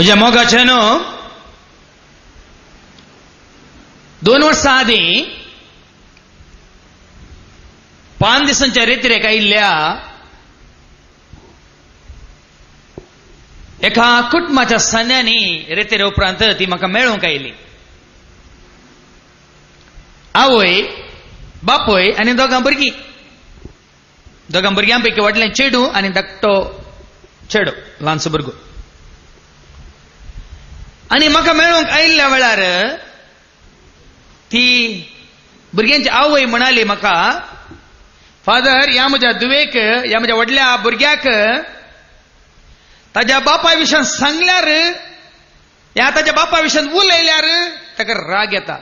म्हज्या मोगाचें न्हू, 2 वर्सां आदीं 5 दिसांच्या रेतिरेक आयिल्ल्या एका कुटुंबाच्या सान्यांनी रेतेरे उपरांत ती म्हाका मेळूंक आयली. आवय, बापूय आनी दोगां भुरगीं. दोगां भुरग्यां पैकी व्हडलें चेडूं आनी धाकटो चेडो, ल्हानसो भुरगो. आनी म्हाका मेळूंक आयिल्ल्या वेळार ती भुरग्यांची आवय म्हणाली म्हाका, फादर, ह्या म्हज्या धुवेक, ह्या म्हज्या व्हडल्या भुरग्याक ताज्या बापाय विशयान सांगल्यार, ह्या ताज्या बापा विशयान उलयल्यार ताका राग येता.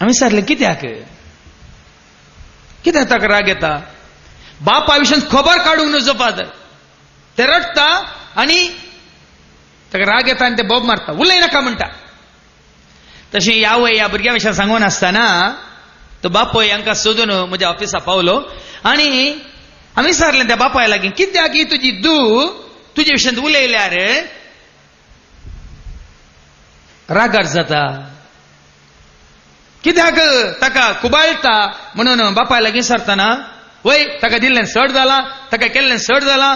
आमी विचारलें, कित्याक कित्याक ताका राग येता? बापा विशयान खबर काडूंक नजो फादर. ते रडटा आनी ताका राग येता आनी ते बोब मारता, उलय नाका म्हणटा. तशें आवय ह्या भुरग्या विशयान सांगून आसतना तो बापूय हांकां सोदून म्हज्या ऑफिसा पावलो आनी आमी विचारलें त्या बापाय लागीं, कित्याक ही तुजी धूव तुजे विशयांत उलयल्यार रागार जाता, कित्याक ताका कुबाळटा म्हणून बापाय लागीं विचारतना, वय ताका दिल्लें सड जालां, ताका केल्लें सड जालां,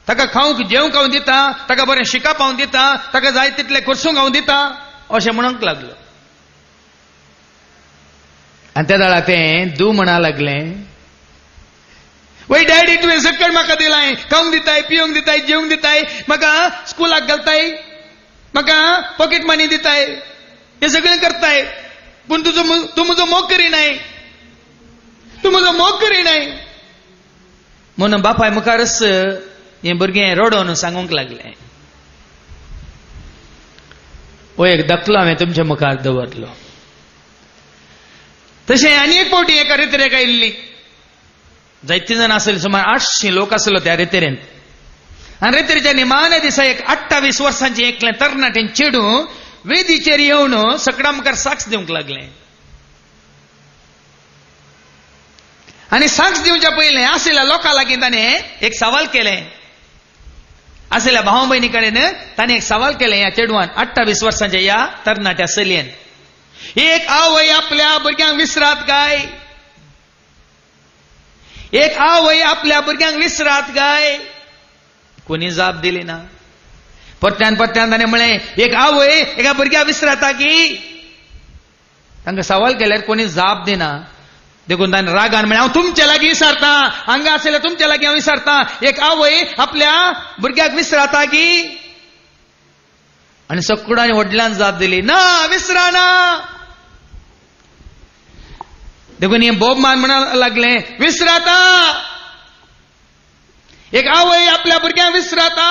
ताका खावंक जेवंक हांव दिता, ताका बरें शिकप हांव दिता, ताका जाय तितलें कोर्सूंक हांव दिता, अशें म्हणूंक लागलो. आनी त्या वेळार तें धूव म्हणा लागलें, वय डॅडी, तुवें सगळें म्हाका दिलाय, खावंक दिताय, पिवंक दिताय, जेवंक दिताय, म्हाका स्कुलाक घालताय, म्हाका पॉकेट मनी दिताय, हें सगळें करताय, पूण तुजो तूं म्हजो मोग करिनाय, तूं म्हजो मोग करिनाय. म्हणून बापाय मुखारच हें भुरगें रडोवन सांगूंक लागलें. हो एक दाखलो हांवें तुमच्या मुखार दवरलो. तशें आनी एक फावटी एका रेतरेक आयिल्ली, जायते जाण आसले, सुमार 800 लोक आसलो त्या रेतेरेंत. आनी रेतेरेच्या निमाण्या दिसा एक 28 वर्सांचें एकलें तरणाटें चेडूं वेदीचेर येवन सगळ्यां मुखार साक्ष दिवंक लागलें. आनी साक्ष दिवच्या पयलें आशिल्ल्या लोकां लागीं ताणें एक सवाल केलें. आशिल्ल्या भाव भयणी कडेन ताणें एक सवाल केलें ह्या चेडवान, 28 वर्सांच्या ह्या तरणाट्या चलयेन, एक आवय आपल्या भुरग्यांक विसरात काय? एक आवय आपल्या भुरग्यांक विसरात काय? कोणी जाप दिली ना. परत्यान परत्यान ताणें म्हळें, एक आवय एका भुरग्याक विसराता की? तांकां सवाल केल्यार कोणी जाप दिना. देखून ताणें रागान म्हळें, हांव तुमचे लागीं विसारता, हांगा आशिल्ल्या तुमचे लागीं हांव विसारता, एक आवय आपल्या भुरग्याक विसराता की? आनी सगळ्यांनी व्हडल्यान जाप दिली, ना, विसराना. देखून हें बोब मान म्हणा लागलें, विसराता, एक आवय आपल्या भुरग्यांक विसराता.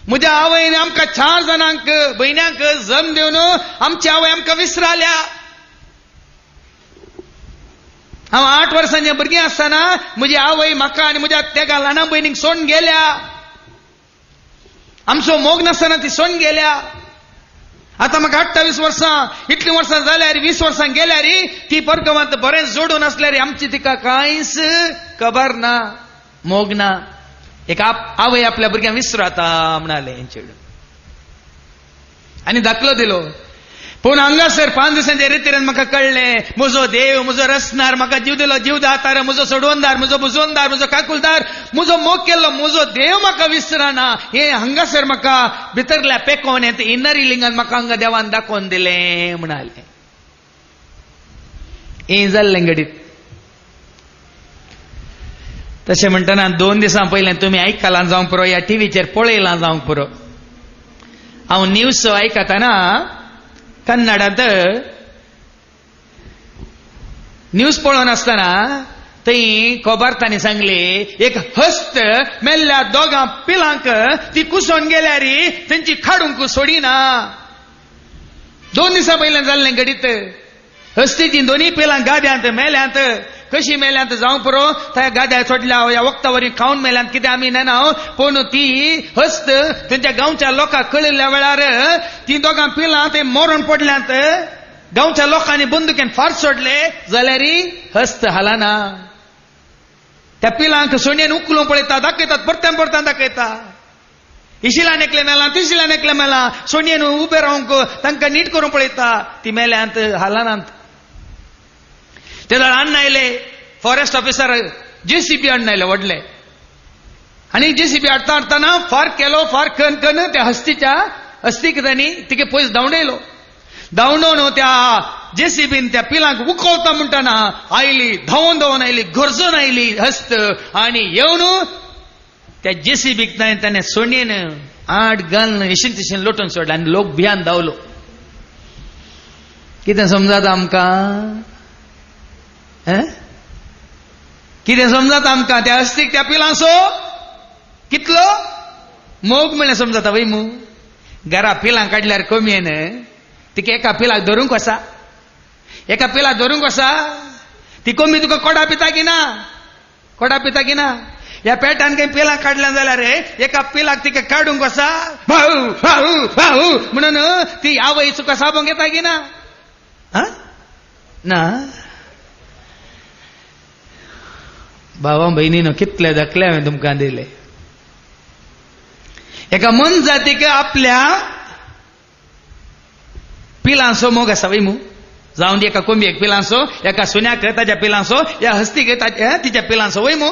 म्हज्या आवयन आमकां 4 जाणांक भयण्यांक जन्म दिवन आमची आवय आमकां विसराल्या. हांव 8 वर्सांचें भुरगें आसतना म्हजी आवय म्हाका आनी म्हज्या तेगा ल्हाना भयणीक सोडून गेल्या. आमचो मोग नासतना ती सोडून गेल्या. आतां म्हाका 28 वर्सां, इतलीं वर्सां जाल्यार, 20 वर्सां गेल्यार ती परगांवांत बरें जोडून आसल्यार आमची तिका कांयच खबर ना, मोग ना. एक आवय आपल्या भुरग्यांक विसराता म्हणालें चेडूं आनी दाखलो दिलो. पूण हांगासर 5 दिसांच्या रितीन म्हाका कळ्ळें, म्हजो देव, म्हजो रचणार, म्हाका जीव दिलो जीवदातार, म्हजो सोडवणदार, म्हजो बुजवणदार, म्हजो काकुलदार, म्हजो मोग केल्लो म्हजो देव म्हाका विसरना. हें हांगासर म्हाका भितरल्या पेकोवणेंत इनर हिलिंगान म्हाका हांगा देवान दाखोवन दिलें म्हणालें. हें जाल्लें घडीत. तशें म्हणटना 2 दिसां पयलें तुमी आयकलां जावंक पुरो, ह्या टिवीचेर पळयलां जावंक पुरो, हांव न्यूज आयकतना कन्नडांत न्यूज पळोवन आसतना थंय खबर तांणी सांगली, एक हस्त मेल्ल्या दोगां पिलांक ती कुसोवन गेल्यार तेंची काडूंक सोडिना. 2 दिसां पयलें जाल्लें घडीत. हस्तीचीं दोनूय पिलां गाद्यांत मेल्यांत. कशी मेल्यांत जावं पुरो, त्या गाद्या सोडल्या ह्या वखदा वरी खावन मेल्यांत कितें आमी नेना, पूण ती हस्त तेंच्या गांवच्या लोकांक कळिल्ल्या वेळार ती दोगां पिलां ते मरून पडल्यांत. गांवच्या लोकांनी बंदुकेन फार सोडले जाल्यार हस्त हालना. त्या पिलांक सोंड्यान उखलून पळयता, दाखयतात, परत्यान परत्यान दाखयता. इशिलान एकलें मेलां, तिशिलान एकलें मेलां, सोंड्यान उबें रावंक तांकां नीट करून पळयता, ती मेल्यांत हालानात. ते जाण अण्ण आयले, फॉरेस्ट ऑफिसर जेसीबी अण्ण आयले व्हडले, आनी जेसीबी हाडटा हाडटना फार केलो, फार कन कन त्या हस्तीच्या हस्तीक तांणी तिके पयस धांवडयलो. धांवडोवन त्या जेसीबीन त्या पिलांक उखलता म्हणटना आयली, धांवन धांवन आयली, गरजून आयली हस्त, आनी येवन त्या जेसीबीक ताणें सोंडेन आड घालून एशीन तशीन लोटून सोडले आनी लोक भियान धांवलो. कितें समजाता आमकां? कितें समजाता आमकां? त्या हस्तीक त्या पिलांचो कितलो मोग म्हणल्यार समजाता वय मू? घरा पिलां काडल्यार कमी न्हय, तिका एका पिलाक धरूंक आसा, एका पिलाक धरूंक आसा, ती कमी तुका कोडा पिता की ना, कोडा पिता की ना? ह्या पेटान काही पिलां काडल्या जाल्यार एका पिलाक तिका काडूंक आसा, भाऊ भाऊ भाऊ म्हणून ती आवय तुका साबोंक येता की ना? ना. भावा भयणीनो कितले दाखले हांवें तुमकां दिले. एका मनजातीक आपल्या पिलांचो मोग आसा वय मू? जावन एका कोंबयेक पिलांचो, एका सुण्याक ताच्या पिलांचो, ह्या हस्तीक तिच्या पिलांचो वय मू?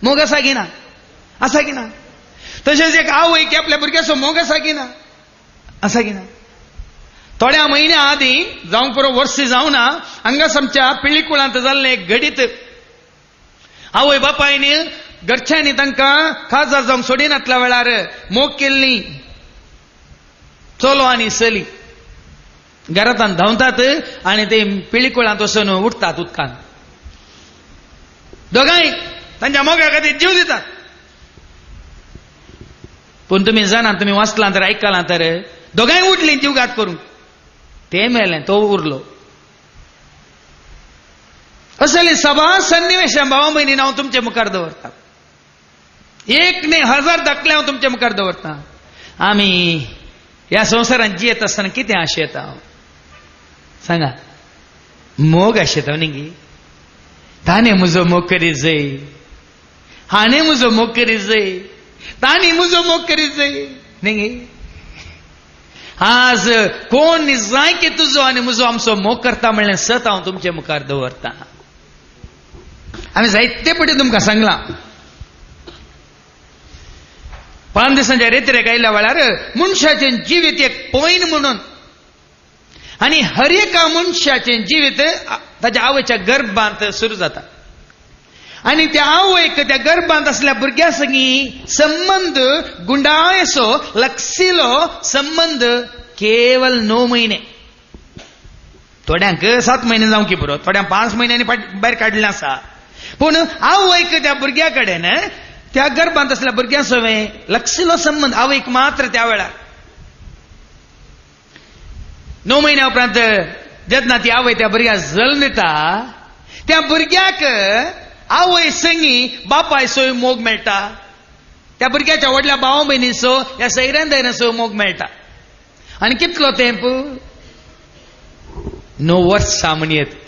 मोग आसा की ना? आसा की ना? तशेंच एक आवयक आपल्या भुरग्याचो मोग आसा की ना? आसा की ना? थोड्या म्हयन्या आदीं जावंक पुरो वर्स जावना हांगाच आमच्या पिळिकुळांत जाल्लें एक घडीत. आवय बापायनी घरच्यांनी तांकां काजार जावंक सोडिनातल्या वेळार मोग केल्ली चलो आनी चली घरांत धांवतात आनी ते पिळिकुळांत वचून उठतात उदकान. दोगांय तांच्या मोगा खातीर जीव दितात. पूण तुमी जाणा, तुमी वाचलां तर आयकलां तर दोगांय उठलीं जीवघात करूंक, ते मेलें, तो उरलो. असले सभा सन्निवेशां भावा भयणी हांव तुमचे मुखार दवरता. एक न्ही हजार दाखले हांव तुमचे मुखार दवरता. आमी ह्या संवसारांत जियेत आसतना कितें आशेता सांगा? मोग आशेता न्ही गी? ताणें म्हजो मोग करीत जाय, हाणें म्हजो मोग करीत जाय, तांणी म्हजो मोग करीत जाय न्ही गी? आज कोण जाय की तुजो आनी म्हजो आमचो मोग करता म्हणलें सत हांव तुमचे मुखार दवरता. आमी जायते पटी तुमकां सांगलां, 5 दिसांच्या रेतिरेक आयल्या वेळार मनशाचें जिवीत एक पॉयन म्हणून, आनी हर एका मनशाचें जिवीत ताच्या आवयच्या गर्भांत सुरू जाता, आनी त्या आवयक त्या गर्भांत आसल्या भुरग्या संगी संबंद गुंडायसो लक्षिलो संबंद केवल 9 म्हयने. थोड्यांक 7 म्हयने जावंक की पुरो, थोड्यांक 5 म्हयन्यांनी भायर काडलें आसा. पूण आवयक त्या भुरग्या कडेन त्या गर्भांत आसल्या भुरग्यां सवें लक्षिलो संबंद आवयक मात्र त्या वेळार. 9 म्हयन्या उपरांत जेन्ना ती आवय त्या भुरग्याक जल्म दिता, त्या भुरग्याक आवय संगी बापायचोय मोग मेळटा, त्या भुरग्याच्या व्हडल्या भावा भयणीचो ह्या सैऱ्यान दायऱ्यांचो मोग मेळटा. आनी कितलो तेंप? 9 वर्सां म्हणयेत.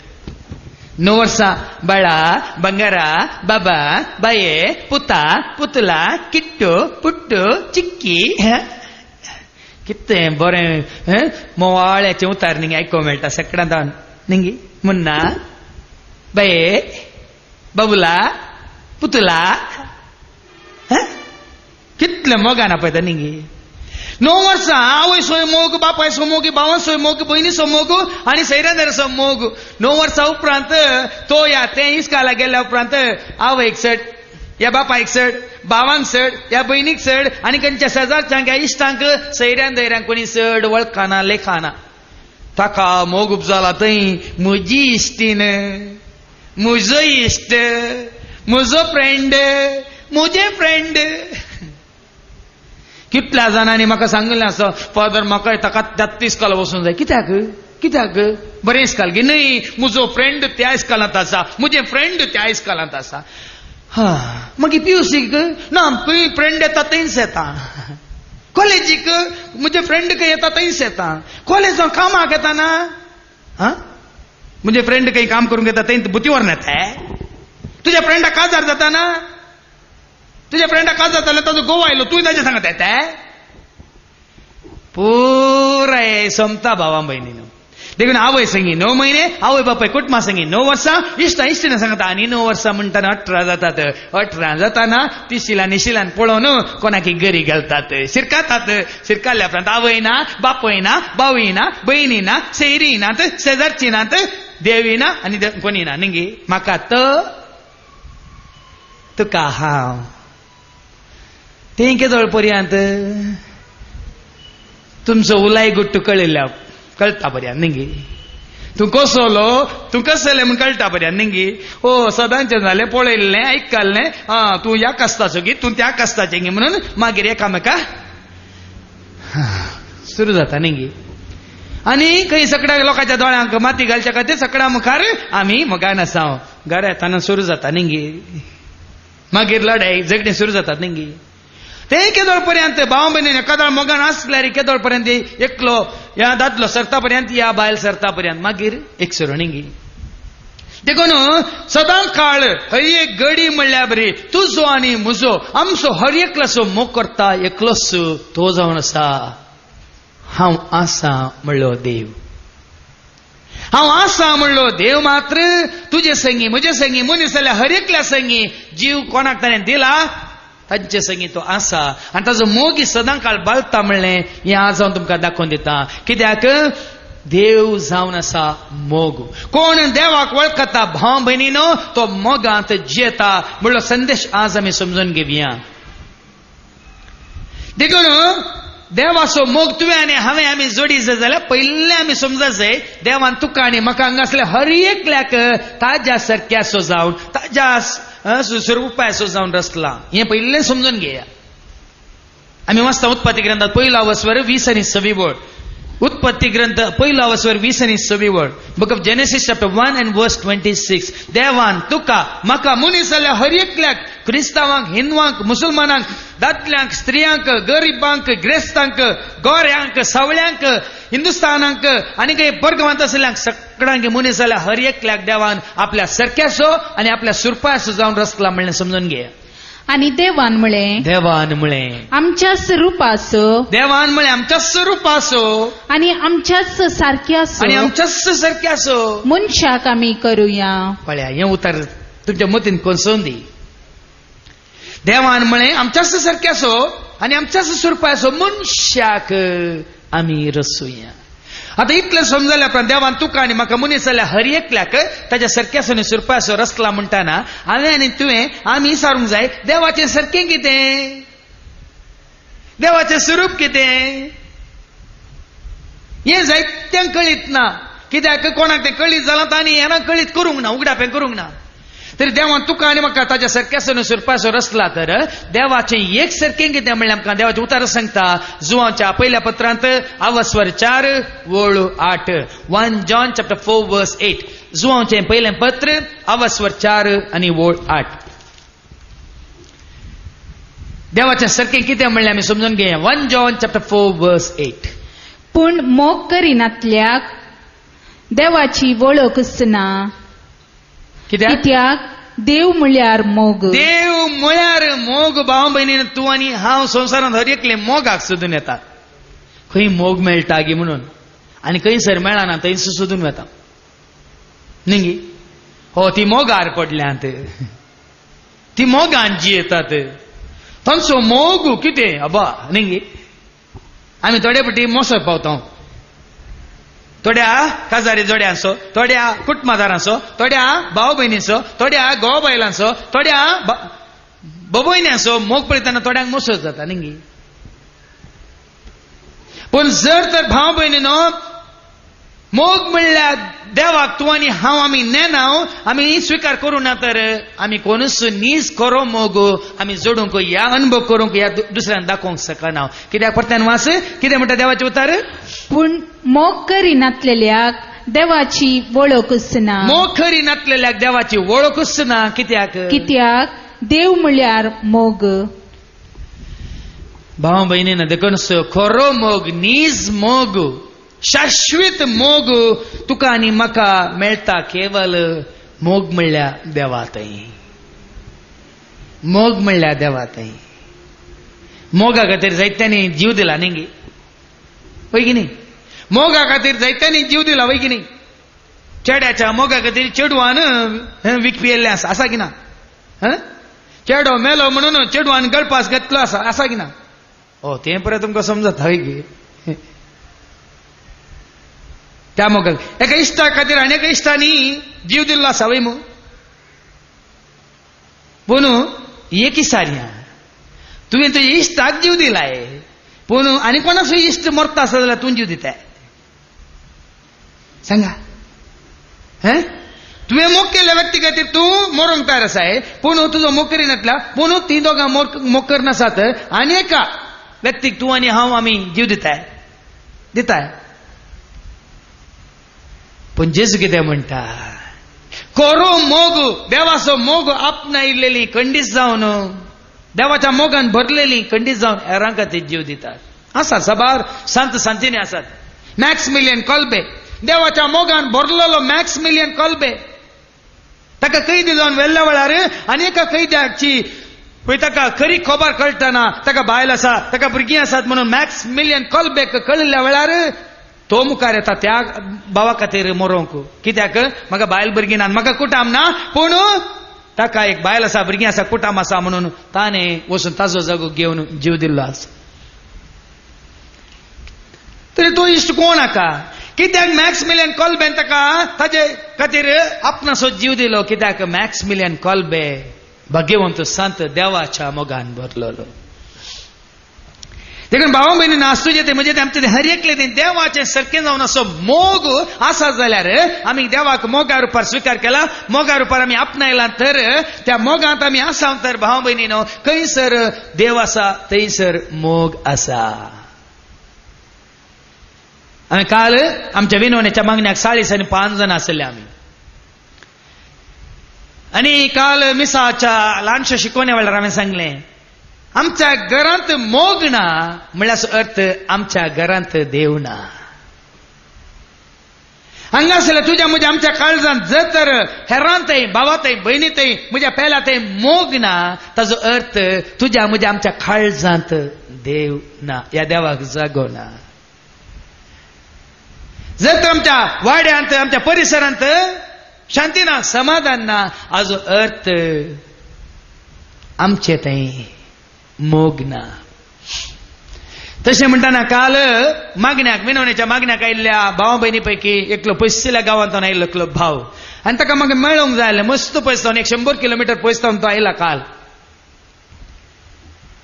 9 वर्सां बाळा, बंगारा, बाबा, बाये, पुता, पुतला, किट्टू, पुट्टू, चिक्की, कितें बरें मोवाळ्याचें उतार न्ही आयकूंक मेळटा सगळ्यांत न्ही. मुन्ना, बाये, बाबुला, पुतला, कितले मोगान आपयता न्ही. 9 वर्सां आवयचो मोग, बापायचो मोग, भावाचो मोग, भयणीचो मोग आनी सैरांदाराचो मोग. 9 वर्सां उपरांत तो या तें इस्काला गेल्या उपरांत आवयक चड, या बापायक चड, भावांक चड, या भयणीक चड, आनी खंयच्या शेजारच्यांक ह्या इश्टांक सैऱ्यान दैऱ्यांक कोणी चड वळखाना लेखाना. ताका मोग उपजाला थंय म्हजी इश्टीन, म्हजो इश्ट, म्हजो फ्रेंड, म्हजें फ्रेंड. कितल्या जाणांनी म्हाका सांगिल्लें आसा, फादर म्हाका ताका त्याच इस्काला वचूंक जाय. कित्याक? कित्याक? बरें इस्काल गी न्हय, म्हजो फ्रेंड त्या इस्कालांत आसा, म्हजें फ्रेंड त्या इस्कालांत आसा. हा, मागीर पीयूसीक ना खंय फ्रेंड येता थंयच येता, कॉलेजीक म्हजे फ्रेंड खंय येता थंयच येता, कॉलेजान कामाक येता ना, हा म्हजे फ्रेंड खंय काम करूंक येता थंय बुतीवर येता. तुज्या फ्रेंडा काजार जाता ना, तुज्या फ्रेंडा काजार जालें ताजो गोवा आयलो, तूं ताजें सांगत येता. पुराय सोमता भावां भयणीनो. देखून आवय संगी 9 महिने, आवय बापाय कुटुंबा संगी 9 वर्सां, इश्टा इश्टिणा सांगता आनी 9 वर्सां म्हणटाना 18 जातात. 18 जाताना ती शिलान शिलान पळोवन कोणाकी गरी घालतात, शिरकातात. शिरकाल्या उपरांत आवय ना, बापूय ना, भावूय ना, भयणी ना, सैरी नात, शेजारची नात, देवी ना आनी कोणी ना. न्ही म्हाका तो तुका हांव तें केदोळ पर्यंत तुमचो उलाय गुट्टू कळिल्ल्या कळटा बऱ्या न्ही. तूं कसलो तूं कसलें म्हूण कळटा बऱ्या न्ही. ओ सदांचें जालें, पळयल्लें, आयकल्लें, आं तूं ह्या कास्ताचो गी, तूं त्या कास्ताचें गी म्हणून मागीर एकामेका सुरू जाता न्ही. आनी खंय सगळ्या लोकांच्या दोळ्यांक माती घालच्या खातीर सगळ्या मुखार आमी मोगान आसा घरा येताना सुरू जाता न्ही. मागीर लढाई झगडीं सुरू जातात न्ही. ते केदोळ पर्यंत भाव भयणीन एकादळ मोगान आसल्यार केदोळ पर्यंत एकलो ह्या दादलो सरता पर्यंत या बायल सरता पर्यंत मागीर एक सुरू न्ही. देखून सदां काळ हर एक गडी म्हणल्यार बरी तुजो आनी म्हजो आमचो हर एकल्याचो मोग करता एकलोच तो जावन आसा हांव आसा म्हणलो देव. हांव आसा म्हणलो देव मात्र तुजे संगी म्हजे संगी मनीस जाल्यार हर एकल्या संगी जीव कोणाक ताणें दिला तांचे संगी तो आसा आनी ताजो मोगी सदां काळ बालता म्हणलें हें आज हांव तुमकां दाखोवन दिता. कित्याक देव जावन आसा मोग. कोण देवाक वळखता भाव भयणीनो तो मोगांत जियेता म्हणलो संदेश आज आमी समजून घेवया. देखून देवाचो मोग तुवें आनी हांवें आमी जोडी जाल्यार पयलें आमी समजा जाय देवान तुका आनी म्हाका हांगा आसल्या हर एकल्याक ताज्या सारक्याचो जावन ताज्या स्वरुपाचो जावन रचला हें पयलें समजून घेया. आमी वाचता उत्पत्ती ग्रंथात पयलो अवस्वर 20 आनी 26 वळ. उत्पत्ती ग्रंथ पयलो अवस्वर 20 आनी 26 वळ. Book of Genesis chapter 1 and verse 26. देवान तुका म्हाका मनीस जाल्यार हर एकल्याक क्रिस्तांवांक, हिंदवांक, मुसलमानांक, दादल्यांक, स्त्रियांक, गरिबांक, ग्रेस्तांक, गोऱ्यांक, सावळ्यांक, हिंदुस्थानांक आनी काही परगांवांत आशिल्ल्यांक सगळ्यांक मनीस जाल्यार हर एकल्याक देवान आपल्या सारक्याचो आनी आपल्या सुरपाचो जावन रचला म्हणलें समजून घे. आनी देवान म्हळें, देवान म्हळें आमच्याच रुपाचो, देवान म्हळें आमच्याच रुपाचो आनी आमच्याच सारक्याचो आनी आमच्याच सारक्याचो मनशाक आमी करुया. पळया हें उतर तुमच्या मतीन कोसळून दी. देवान म्हळें आमच्याच सारक्याचो आनी आमच्याच स्वरुपाचो मनशाक आमी रचुया. आतां इतलें समजल्या उपरांत देवान तुका आनी म्हाका मनीस जाल्यार हर एकल्याक ताज्या सारक्याचो आनी स्वरुपाचो रचला म्हणटाना हांवें आनी तुवें आमी सारूंक जाय देवाचें सारकें कितें, देवाचें स्वरूप कितें हें जायत्यांक कळीत ना. कित्याक कोणाक तें कळीत जालां तांणी हें कळीत करूंक ना, उगडापें करूंक ना. तरी देवान तुका आनी म्हाका ताज्या सारक्याचो आनी स्वरुपाचो रचला तर देवाचें एक सारकें कितें म्हणलें आमकां देवाचें उतर सांगता जुवांच्या पयल्या पत्रांत अवस्वर 4 वळ 8. 1 John chapter 4 verse 8. जुवांचें पयलें पत्र अवस्वर 4 आनी वळ 8. देवाचें सारकें कितें म्हणलें आमी समजून घेया. 1 John chapter 4 verse 8. पूण मोग करिनातल्याक देवाची वळखच ना. कित्याक देव म्हळ्यार मोग. देव म्हळ्यार मोग. भाव भयणीन तूं आनी हांव संवसारांत हर एकले मोगाक सोदून येतात. खंय मोग मेळटा गी म्हणून आनी खंयसर मेळना थंयसर सोदून वता न्ही. हो ती मोगार पडल्यांत, ती मोगान जियेतात, तांचो मोग कितें अबा न्ही. आमी थोडे फावटी मोसो पावता थोड्या काजारी जोड्यांचो, थोड्या कुटुंबादारांचो, थोड्या भाव भयणीचो, थोड्या घोव बायलांचो, थोड्या बभयण्यांचो मोग पळयतना थोड्यांक मोसो जाता न्ही. पूण जर तर भाव भयणीनो मोग म्हणल्यार देवाक तूं आनी हांव आमी नेनाव आमी स्विकार करूं ना तर आमी कोणूच नीज खरो मोग आमी जोडूंक या अनुभव करूंक या दुसऱ्यांक दाखोवंक शकना. कित्याक परत्यान वास कितें म्हणटा देवाचें उतर? पूण मोग करिनातलेल्याक देवाची वळखच ना. मोग करिनातलेल्याक देवाची वळखच ना. कित्याक? कित्याक देव म्हणल्यार मोग. भाव भयणीन देखून खरो मोग, नीज मोग, शाश्वत मोग तुका आनी म्हाका मेळटा केवल मोग म्हणल्यार देवा थंय. मोग म्हणल्यार देवा थंय मोगा खातीर जायत्यांनी जीव दिला न्ही गे, वय की न्ही? मोगा खातीर जायत्यांनी जीव दिला, वय की न्ही? चेड्याच्या मोगा खातीर चेडवान विकपी येल्लें आसा, आसा की ना? चेडो मेलो म्हणून चेडवान गळपास घेतलो आसा, आसा की ना? ओ तें परत तुमकां समजता हय गे. त्या मोगाक एका इश्टा खातीर आनी एका इश्टांनी जीव दिल्लो आसा, वय मू? पूण एक सारया तुवें तुज्या इश्टाक जीव दिलाय, पूण आनी कोणाचो इश्ट मरता आसा जाल्यार तूं जीव दिताय? सांगा. तुवें मोग केल्ल्या व्यक्ती खातीर तूं मरोंक तयार आसाय, पूण तुजो मोग करिनातल्या, पूण ती दोगां मोग करनासात आनी एका व्यक्तीक तूं आनी हांव आमी जीव दिताय दिताय. पूण जेजू कितें म्हणटा? खरो मोग, देवाचो मोग आपणायलेली खंडीत जावन, देवाच्या मोगान भरलेली खंडीत जावन हेरां खातीर जीव दितात. आसा साबार संत संतीनी आसात. मॅक्स मिलियन कोल्बे, देवाच्या मोगान भरलेलो मॅक्स मिलियन कोल्बे, ताका कैदी जावन व्हेल्ल्या वेळार आनी एका कैद्याची पळय ताका खरी खबर कळटना ताका बायल आसा, ताका भुरगीं आसात म्हणून मॅक्स मिलियन कोल्बेक कळिल्ल्या वेळार तो मुखार येता त्या भावा खातीर मरोंक. कित्याक? म्हाका बायल भुरगीं ना, म्हाका कुटाम ना, पूण ताका एक बायल आसा, भुरगीं आसा, कुटाम आसा म्हणून ताणें वचून ताजो जागो घेवन जीव दिल्लो आसा. तरी तो इश्ट कोण आका? कित्याक मॅक्स मिलियन कोल्बेन ताका ताजे खातीर आपणाचो जीव दिलो? कित्याक मॅक्स मिलियन कोल्बे भाग्यवंत संत देवाच्या मोगान भरलेलो. देखून भावा भयणी नास तुजे ते म्हणजे आमचे हर एकले ते देवाचे सारकें जावन असो मोग आसा जाल्यार आमी देवाक मोगा रुपार स्विकार केला, मोगा रुपार आमी आपणायला, तर त्या मोगांत आमी आसा तर भावा भयणीनो खंयसर देव आसा थंयसर मोग आसा. आमी काल आमच्या विनवणेच्या मागण्याक 40 आनी 5 जाण आसले आमी, आनी काल मिसाच्या ल्हानशा शिकवण्या वेळार हांवें सांगलें आमच्या घरांत मोग ना म्हणल्यार अर्थ आमच्या घरांत देव ना. हांगासरल्या तुज्या म्हज्या आमच्या काळजांत जर तर हेरांतय भावातय भयणीतय म्हज्या पेल्यातय मोग ना, ताजो अर्थ तुज्या म्हज्या आमच्या काळजांत देव ना, ह्या देवाक जागो ना. जर तर आमच्या वाड्यांत आमच्या परिसरांत शांती ना, समाधान ना, हाजो अर्थ आमचे थंय मोग ना. तशें म्हणटना काल मागण्याक विनवणेच्या मागण्याक आयिल्ल्या भावा भयणी पैकी एकलो पयसुल्ल्या गांवांतल्यान आयिल्लो एकलो भाव, आनी ताका म्हाका मेळोंक जाय आसलें. मस्त पयस जावन 100 किलोमिटर पयस जावन तो आयला काल,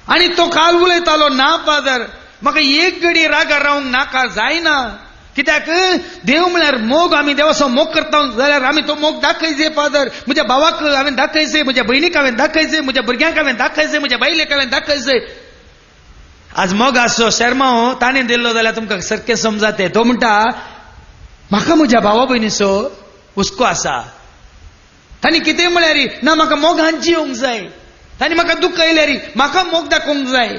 आनी तो काल उलयतालो, ना फादर म्हाका एक घडी रागार रावंक नाका जायना, कित्याक देव म्हळ्यार मोग, आमी देवाचो मोग करता जाल्यार आमी तो मोग दाखयचे फादर, म्हज्या भावाक हांवें दाखयचे, म्हज्या भयणीक हांवें दाखयचे, म्हज्या भुरग्यांक हांवें दाखयचे, म्हज्या बायलेक हांवें दाखयचे. आज मोग आसचो शेरमांव ताणें दिल्लो जाल्यार तुमकां सारकें समजाते. तो म्हणटा म्हाका म्हज्या भावा भयणीचो हुस्को आसा, तांणी कितें म्हळ्यार ना म्हाका मोगान जिवंक जाय, तांणी म्हाका दुख्ख आयल्यार म्हाका मोग दाखोवंक जाय,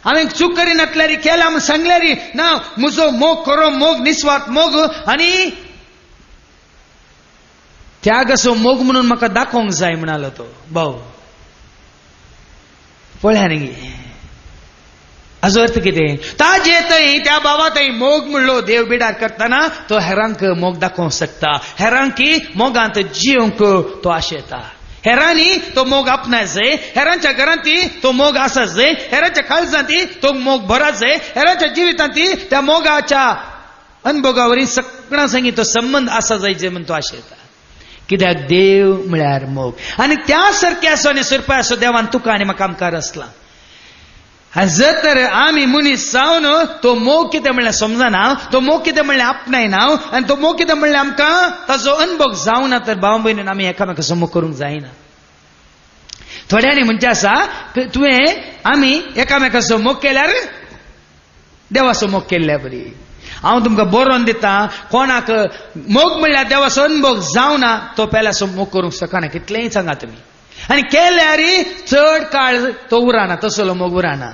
हांवें चूक करिनातल्यार केल्या म्हूण सांगल्यार ना म्हजो मोग खरो मोग निस्वार्थ मोग आनी त्याग असो मोग म्हणून म्हाका दाखोवंक जाय म्हणालो तो भाव. पळया न्ही हाजो अर्थ कितें? ताजे थंय त्या भावा थंय मोग म्हणलो देव बिडार करतना तो हेरांक मोग दाखोवंक शकता, हेरांकी मोगांत जिवंक तो आशेता, हेरांनी तो मोग आपणाय जाय, हेरांच्या घरांत तो मोग आसा जाय, हेरांच्या काळजांत तो मोग भरा जाय, हेरांच्या जिवितांत त्या मोगाच्या अनुभोगावरी सगळ्यां संगी तो संबंद आसा जाय जे म्हण तो आशेता. कित्याक देव म्हळ्यार मोग, आनी त्या सारके आसो आनी सुरपाय आसो देवान तुका आनी म्हाका आमकां रचला. आनी जर तर आमी मनीस जावन तो मोग कितें म्हणल्यार समजना, तो मोग कितें म्हणल्यार आपणायना, आनी तो मोग कितें म्हणल्यार आमकां ताजो अनुभव जावना, तर भाव भयणीन आमी एकामेकाचो मोग करूंक जायना. थोड्यांनी म्हणचें आसा तुवें आमी एकामेकाचो मोग केल्यार देवाचो मोग केल्ल्या बरी. हांव तुमकां बरोवन दिता, कोणाक मोग म्हणल्यार देवाचो अनुभव जावना तो पेल्याचो मोग करूंक शकना, कितलेंय सांगा तुमी, आनी केल्यार चड काळ तो उराना, तसलो मोग उराना.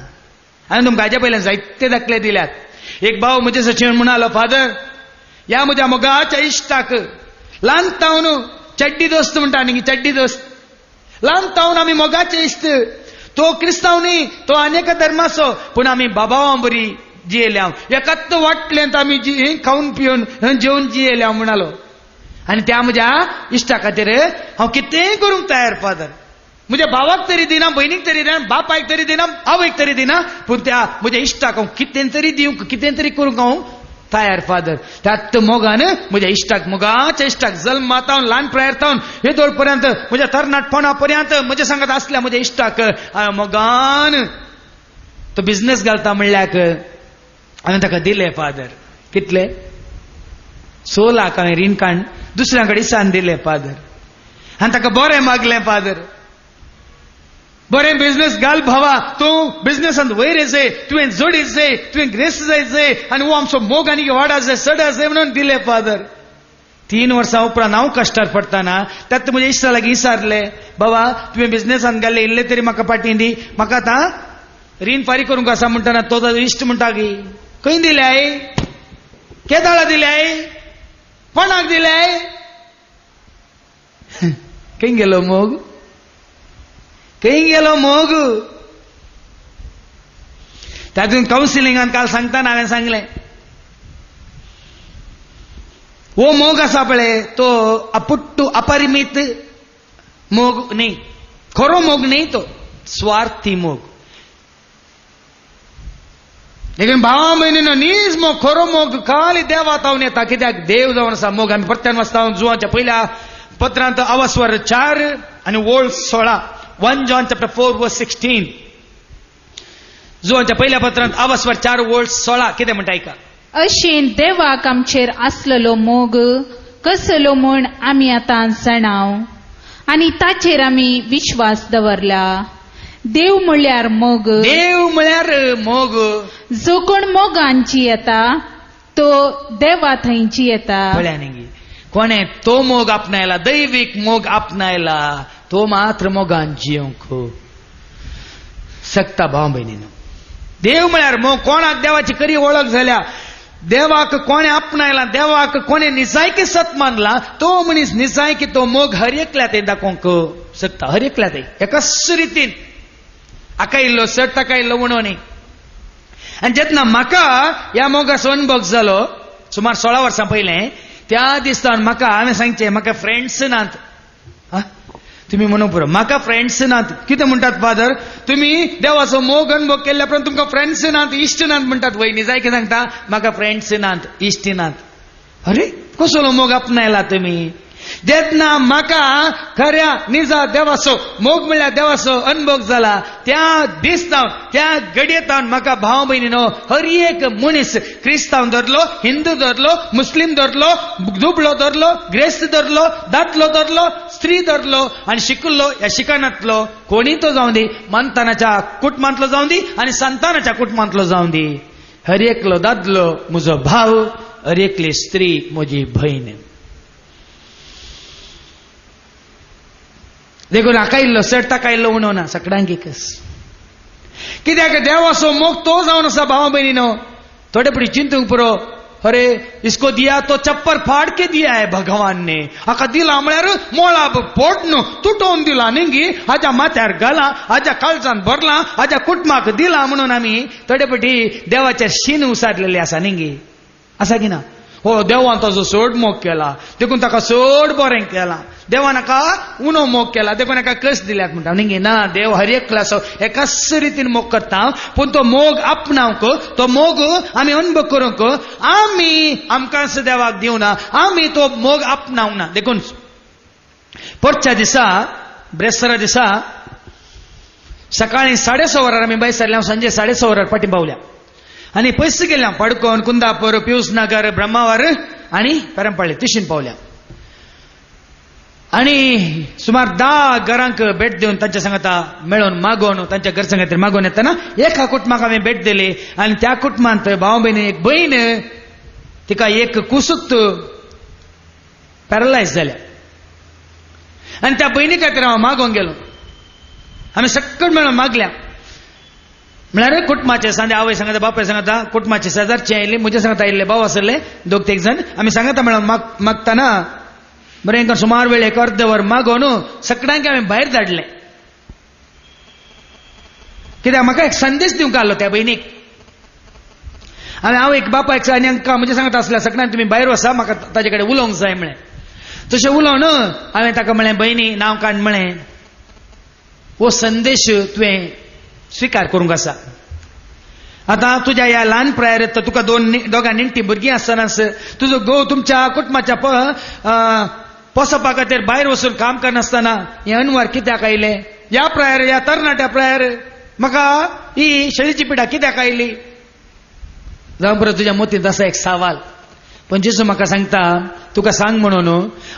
हांवें तुमकां हाज्या पयल्यान जायते दाखले दिल्यात. एक भाव म्हजे सचीन म्हणालो, फादर ह्या म्हज्या मोगाच्या इश्टाक ल्हान तावन चड्डी दोस्त म्हणटा न्ही, चड्डी दोस्त, ल्हान तावन आमी मोगाचे इश्ट. तो क्रिस्तांव न्ही, तो आनी एका धर्माचो, पूण आमी बाबावां बरी जियेल्या. एकाच वाटल्यांत आमी खावन पिवन जेवन जियेल्या म्हणालो. आनी त्या म्हज्या इश्टा खातीर हांव कितेंय करूंक तयार फादर. म्हज्या भावाक तरी दिना, भयणीक तरी दिना, बापायक तरी दिना, आवयक तरी दिना, पूण त्या म्हज्या इश्टाक हांव कितें तरी दिवंक, कितें तरी करूंक हांव तयार फादर. त्यात मोगान म्हज्या इश्टाक, मोगाच्या इश्टाक, जल्मातावन ल्हान प्रायर तावन येदोळ पर्यंत म्हज्या तरणाटपणा पर्यंत म्हज्या सांगत आसल्या म्हज्या इश्टाक हांवें मोगान तो बिजनेस घालता म्हणल्याक हांवें ताका दिले फादर. कितले? 6 लाख हांवें रीण काड दुसऱ्या कडेन सान दिले फादर. आनी ताका बरें मागलें फादर, बरें बिजनेस घाल भावा, तूं बिजनेसांत वयर येजय, तुवें जोडीत जाय, तुवें ग्रेस जाय जाय, आनी हो आमचो मोग आनी वाडा जाय, चड जाय म्हणून दिले फादर. 3 वर्सां उपरांत हांव कश्टार पडटना त्यात म्हज्या इश्टा लागीं विचारले, बाबा तुवें बिजनेसांत घाल्ले इल्ले तरी म्हाका पाटी दी, म्हाका आतां रीण फारीक करूंक आसा म्हणटना तो ताजो इश्ट म्हणटा की खंय दिल्याय, केदाळा दिल्याय, कोणाक दिल्याय? खंय गेलो मोग, खंय गेलो मोग? तातूंत कावन्सिलिंगान काल सांगतना हांवें सांगलें, हो मोग आसा पळय तो अपुट्टू अपरिमीत मोग न्ही, खरो मोग न्ही, तो स्वार्थी मोग. लेकिन भावा भयणीनो नीज मोग, खरो मोग खाली देवा तावन येता. कित्याक देव जावन आसा मोग. आमी परत्यान वाचता जुवाच्या पयल्या पत्रांत अवस्वर 4 आनी ओळ 16, 1 John chapter 4 verse 16. जुवाच्या पयल्या पत्रांत अवस्वर 4 ओळ 16 कितें म्हणटा आयका. अशें देवाक आमचेर आसलेलो मोग कसलो म्हूण आमी आतां जाणाव आनी ताचेर आमी विश्वास दवरला. देव म्हळ्यार मोग, देव म्हळ्यार मोग. जो कोण मोगान जियेता तो देवा थंय जियेता. पळया न्ही, कोणें तो मोग आपणायला, दैवीक मोग आपणायला, तो मात्र मोगान जियोंक शकता. भाव भयणीनो, देव म्हळ्यार मोग. कोणाक देवाची खरी वळख जाल्या, देवाक कोणें आपणायला, देवाक कोणें निजायकी सत मानला, तो मनीस निजायकी तो मोग हर एकल्या ते दाखोवंक शकता. हर एकल्या ते एकाच रितीन, हाका इल्लो सट ताका इल्लो उणो न्ही. आनी जेन्ना म्हाका ह्या मोगाचो अनुभव जालो सुमार 16 वर्सां पयलें, त्या दिसान म्हाका हांवें सांगचें म्हाका फ्रेंड्स नात. तुमी म्हणूंक पुरो म्हाका फ्रेंड्स नात. कितें म्हणटात फादर तुमी? देवाचो मोग अनुभव केल्ल्या उपरांत तुमकां फ्रेंड्स नात, इश्ट नात म्हणटात. वयनी जाय कितें सांगता, म्हाका फ्रेंड्स नात, इश्ट नात. अरे कसलो मोग आपणायला तुमी? जेन्ना म्हाका खऱ्या निजा देवाचो मोग म्हळ्यार देवाचो अनुभव जाला त्या दिसावन, त्या घडयेतावन म्हाका भाव भयणीनो हर एक मनीस क्रिस्तांव धरलो, हिंदू धरलो, मुस्लीम धरलो, दुबळो धरलो, ग्रेस्त धरलो, दादलो धरलो, स्त्री धरलो आनी शिकिल्लो ह्या शिकणांतलो कोणी तो जावं दी, मानतानाच्या कुटुंबांतलो जावं दी आनी संतानाच्या कुटुंबांतलो जावं दी, हर एकलो दादलो म्हजो भाव, हर एकली स्त्री म्हजी भयण. देखून हाका इल्लो सट ताका इल्लो उणो ना, सगळ्यांक एकच. कित्याक देवाचो मोग तो जावन आसा भावा भयणीनो. थोडे पडी चिंतूंक पुरो, अरे इसको दिया तो चप्पर फाड के दिया है भगवान ने, हाका दिला म्हळ्यार मोळा पोट न्हू तुटोवन दिला न्ही गी, हाज्या माथ्यार घाला, हाज्या काळजान भरला, हाज्या कुटुंबाक दिला म्हणून आमी थोडे पटी देवाचेर शीन उसारलेले आसा न्ही गी. आसा की ना? हो देवान ताजो चड मोग केला देखून ताका चड बरें केला, देवान हाका उणो मोग केला देखून हाका कस दिल्यात म्हणटा न्ही. ना, देव हर एकल्याचो एकाच रितीन मोग करता, पूण तो मोग आपणावंक, तो मोग आमी अनुभव करूंक आमी आमकांच देवाक दिवना, आमी तो मोग आपणावंक ना. देखून परच्या दिसा ब्रेस्तारा दिसा सकाळी 6:30 वरार आमी भायर सरल्या, सांजे 6:30 वरार फाटीं पावल्या आनी पयस गेल्या पडकोन, कुंदापूर, पियूस नगर, ब्रह्मावर आनी पेरंपळ्ळी तिशीन पावल्या. आनी सुमार 10 घरांक भेट दिवन तांच्या सांगता मेळोवन मागोवन तांच्या घर सांगात मागोवन येतना एका कुटुंबाक हांवें भेट दिली आनी त्या कुटुंबांत भाव भयणी एक भयण तिका एक कुसूत पॅरलायज जाल्या आनी त्या भयणी खातीर हांव मागोवंक गेलो. आमी सगळं मेळोवन मागल्या म्हळ्यार कुटुंबाचे सांजे आवय सांगता, बापाय सांगता, कुटुंबाचे शेजारचे आयिल्ले, म्हजे सांगता आयिल्ले भाव आसले दोग तीग जाण. आमी सांगता मेळोवन मागतना बरें सुमार वेळ एक अर्द वर मागोवन सगळ्यांक हांवें भायर धाडलें. कित्याक म्हाका एक संदेश दिवंक आसलो त्या भयणीक. आनी हांव एक बापायक आनी हांकां म्हजें सांगता आसल्या सगळ्यान तुमी भायर वसा, म्हाका ताजे कडेन उलोवंक जाय म्हळें. तशें उलोवन हांवें ताका म्हळें, भयणी नांव काड म्हळें, हो संदेश तुवें स्विकार करूंक आसा. आतां तुज्या ह्या ल्हान प्रायर तुका दोगां नेणटीं भुरगीं आसतनाच तुजो घोव तुमच्या कुटुंबाच्या पोसपा खातीर भायर वचून काम करनासतना हे अनवर कित्याक आयले? ह्या प्रायर, ह्या तरणाट्या प्रायर म्हाका ही शेळीची पिडा कित्याक आयली? जावं बरो तुज्या मतींत आसा एक सवाल. पण जेजू म्हाका सांगता, तुका सांग म्हणून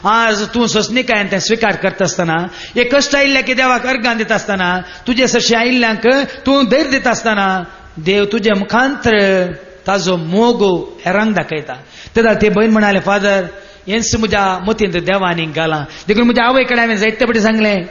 आज तूं सोंसणीकायेन तें स्विकार करता आसतना, हे कश्ट आयिल्ल्या की देवाक अर्गां दिता आसतना, तुजे सरशी आयिल्ल्यांक तूं धैर्य दिता आसतना देव तुजे मुखांतर ताजो मोग हेरांक दाखयता. तेन्ना ते भयण म्हणाले, फादर हेंच म्हज्या मतींत देवांनी घालां. देखून म्हज्या आवय कडेन हांवें जायते फावटी सांगलें,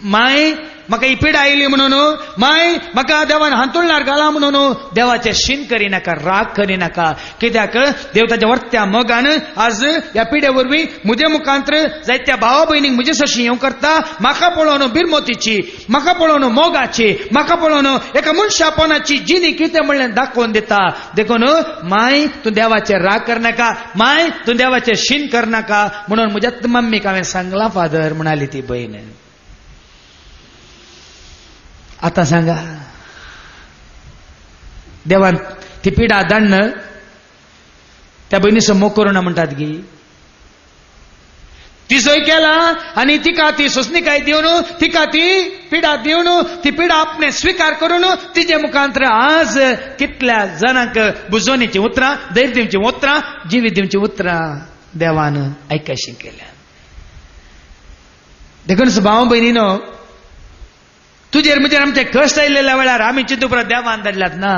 माय म्हाका ही पिडा आयली म्हणून, माय म्हाका देवान हांतुळणार घाला म्हणून देवाचें शीन करिनाका, राग करिनाका. कित्याक देव ताच्या वर्त्या मोगान आज ह्या पिडे वरवीं म्हजे मुखांतर जायत्या भावा भयणींक म्हजे सरशी येवंक करता. म्हाका पळोवन बिरमोतीची, म्हाका पळोवन मोगाची, म्हाका पळोवन एका मनशापणाची जिणी कितें म्हणलें दाखोवन दिता. देखून माय तूं देवाचेर राग करनाका, माय तूं देवाचेर शीन करनाका म्हणून म्हज्या मम्मीक हांवें सांगलां फादर, म्हणाली ती भयण. आतां सांगा, देवान ती पिडा दाण्ण त्या भयणीचो मोग करुना म्हणटात गी, तिचोय केला आनी तिका ती सोंसणीकाय दिवन, तिका ती पिडा दिवन, ती पिडा आपणे स्विकार करून तिजे मुखांतर आज कितल्या जाणांक बुजवणेचीं उतरां, धैर्य दिवचीं उतरां, जिवीत दिवचीं उतरां देवान आयकशी केल्या. देखून भाव भयणीनो, तुजेर म्हजेर आमचे कश्ट आयिल्ल्या वेळार आमी चिंतूपरा देवान धाडल्यात ना,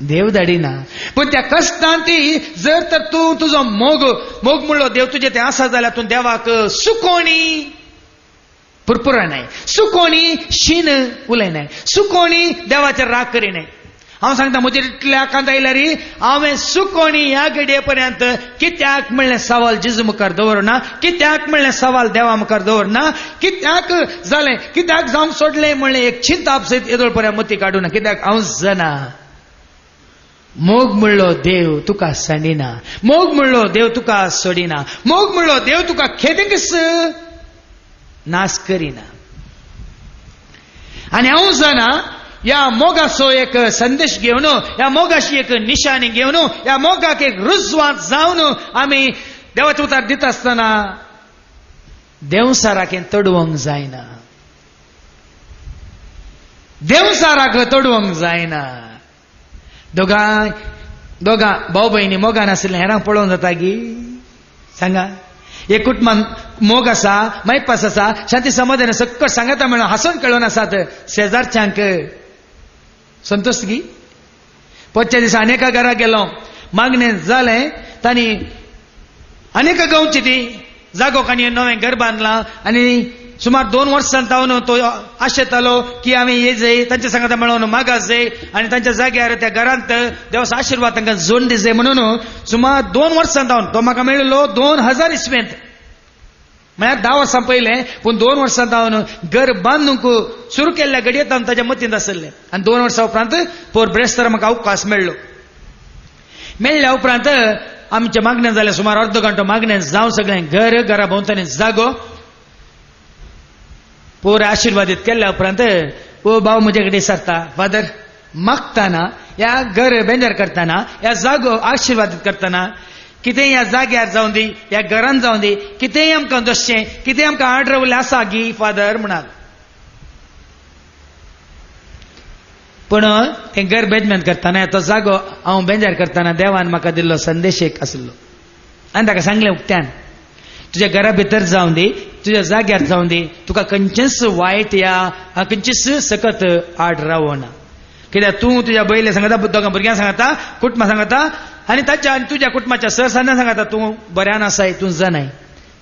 देव धाडिना. पूण त्या कश्टान ती जर तर तूं तुजो मोग, मोग म्हणलो देव तुजे तें आसा जाल्यार तूं देवाक सुकोणी पुरपुरा नाय, सुकोणी शीन उलयनाय, सुकोणी देवाचेर राग करिनाय. हांव सांगता, म्हजेर इतल्या आकांत आयल्यार हांवें सुकोणी ह्या घडये पर्यंत कित्याक म्हणलें सवाल जेजू मुखार दवरना, कित्याक म्हणलें सवाल देवा मुखार दवरना, कित्याक जालें, कित्याक जावंक सोडलें म्हणलें एक चिंताप सयत येदोळ पर्यंत मती काडूना. कित्याक हांव जाणा मोग म्हणलो देव तुका सांडिना, मोग म्हणलो देव तुका सोडिना, मोग म्हणलो देव तुका खेदेंकच नाश करिना. आनी हांव जाणा ह्या मोगाचो एक संदेश घेवन, ह्या मोगाची एक निशाणी घेवन, ह्या मोगाक एक रुजवात जावन आमी देवाचें उतार दिता आसतना देवसाराक हें तडवंक जायना, देवसाराक तडवंक जायना. दोगां दोगां भाव भयणी मोगान आशिल्लें हेरांक पळोवंक जाता गी? सांगा, एक कुटुंबान मोग आसा, मायपास आसा, शांती समाधान सक्कट सांगता म्हणून हांसून खेळून आसात शेजारच्यांक संतोष गी. पोटच्या दिसा अनेका घरा गेलो, मागणें जालें, तांणी अनेका गांवची ती जागो काणी नवें घर बांदलां आनी सुमार 2 वर्सां जावन तो आशेतालो की हांवें ये जाय तांच्या सांगाता मेळोवन मागास जाय आनी तांच्या जाग्यार त्या घरांत देवाचो आशिर्वाद तांकां जोड दिजाय म्हणून सुमार 2 वर्सां जावन तो म्हाका मेळिल्लो 2000 इस्वेंत, म्हळ्यार 10 वर्सां पयलें. पूण 2 वर्सां जावन घर बांदूंक सुरू केल्ल्या घडयेत ताच्या मतींत आशिल्लें आनी 2 वर्सां उपरांत पोर ब्रेस्तार म्हाका अवकाश मेळ्ळो. मेळ्ळ्या उपरांत आमचें मागणें जालें, सुमार अर्द घंटो मागणें जावन सगळें घर, घरा भोंवतणी जागो पोर आशिर्वादीत केल्या उपरांत ओ भाव म्हजे कडेन सरता, फादर मागताना ह्या घर बेंजार करतना, ह्या जागो आशिर्वादीत करतना कितेंय ह्या जाग्यार जावं दी, ह्या घरान जावं दी, कितेंय आमकां दसचें, कितेंय आमकां आड्रवलें आसा गी फादर म्हणाल. पूण तें घर बेजमेंट करतना, तो जागो हांव बेंजार करतना देवान म्हाका दिल्लो संदेश एक आशिल्लो आनी ताका सांगलें उक्त्यान, तुज्या घरा भितर जावं दी, तुज्या जाग्यार जावं दी, तुका खंयचेंच वायट या खंयचीच सकत आड रावना. कित्याक तूं तुज्या बैले सांगता, दोगां भुरग्यांक सांगता, कुटुंबा सांगता आनी ताच्या आनी तुज्या कुटुंबाच्या सहसांना सांगता तूं बऱ्यान आसाय, तूं जाणाय.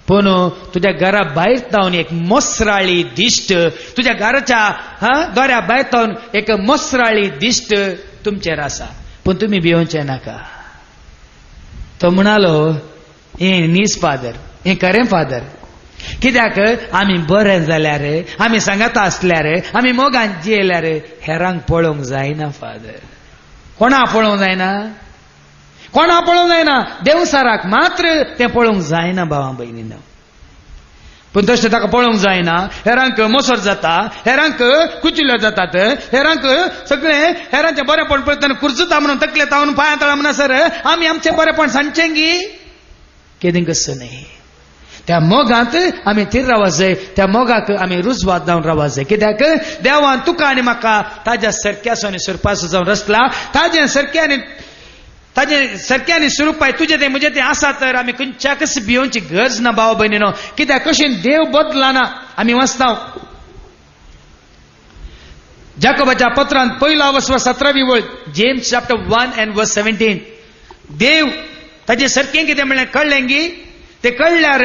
पूण तुज्या घरा भायर जावन एक मसराळी दिश्ट, तुज्या घराच्या दोऱ्या भायर जावन एक मसराळी दिश्ट तुमचेर आसा, पूण तुमी भियोवचें नाका. तो म्हणालो, हें नीज फादर, हें खरें फादर. कित्याक आमी बरें जाल्यार, आमी सांगाता आसल्यार, आमी मोगान जियेल्यार हेरांक पळोवंक जायना फादर. कोणा पळोवंक जायना? कोणा पळोवंक जायना? देवसाराक मात्र तें पळोवंक जायना भावा भयणीनो. पूण तशें ताका पळोवंक जायना. हेरांक मोसर जाता, हेरांक कुचिल्यो जातात, हेरांक सगळें हेरांचें बरेंपण पळयतना कुर्जुता म्हणून तकले तावन पांयां तळा म्हणसर आमी आमचें बरेंपण सांगचें गी केदीं कसो न्ही. त्या मोगांत आमी थीर रावप जाय, त्या मोगाक आमी रुजवात जावन रावप जाय. कित्याक देवान तुका आनी म्हाका ताज्या सरक्याचो आनी सुरपाचो जावन रचला. ताज्या सरक्या आनी ताजे सरक्या आनी स्वरुपाय तुजें तें म्हजें तें आसा तर आमी खंयच्याकच भियोवची गरज ना भाव भयणीनो. कित्याक कशें देव बदलना. आमी वाचता जाकोबाच्या पत्रांत पयलो वस्व 17वी वळ, जेम्स चॅप्टर 1 and verse 17. देव ताजे सरकें कितें म्हणलें कळ्ळें गी? ते कळ्ळ्यार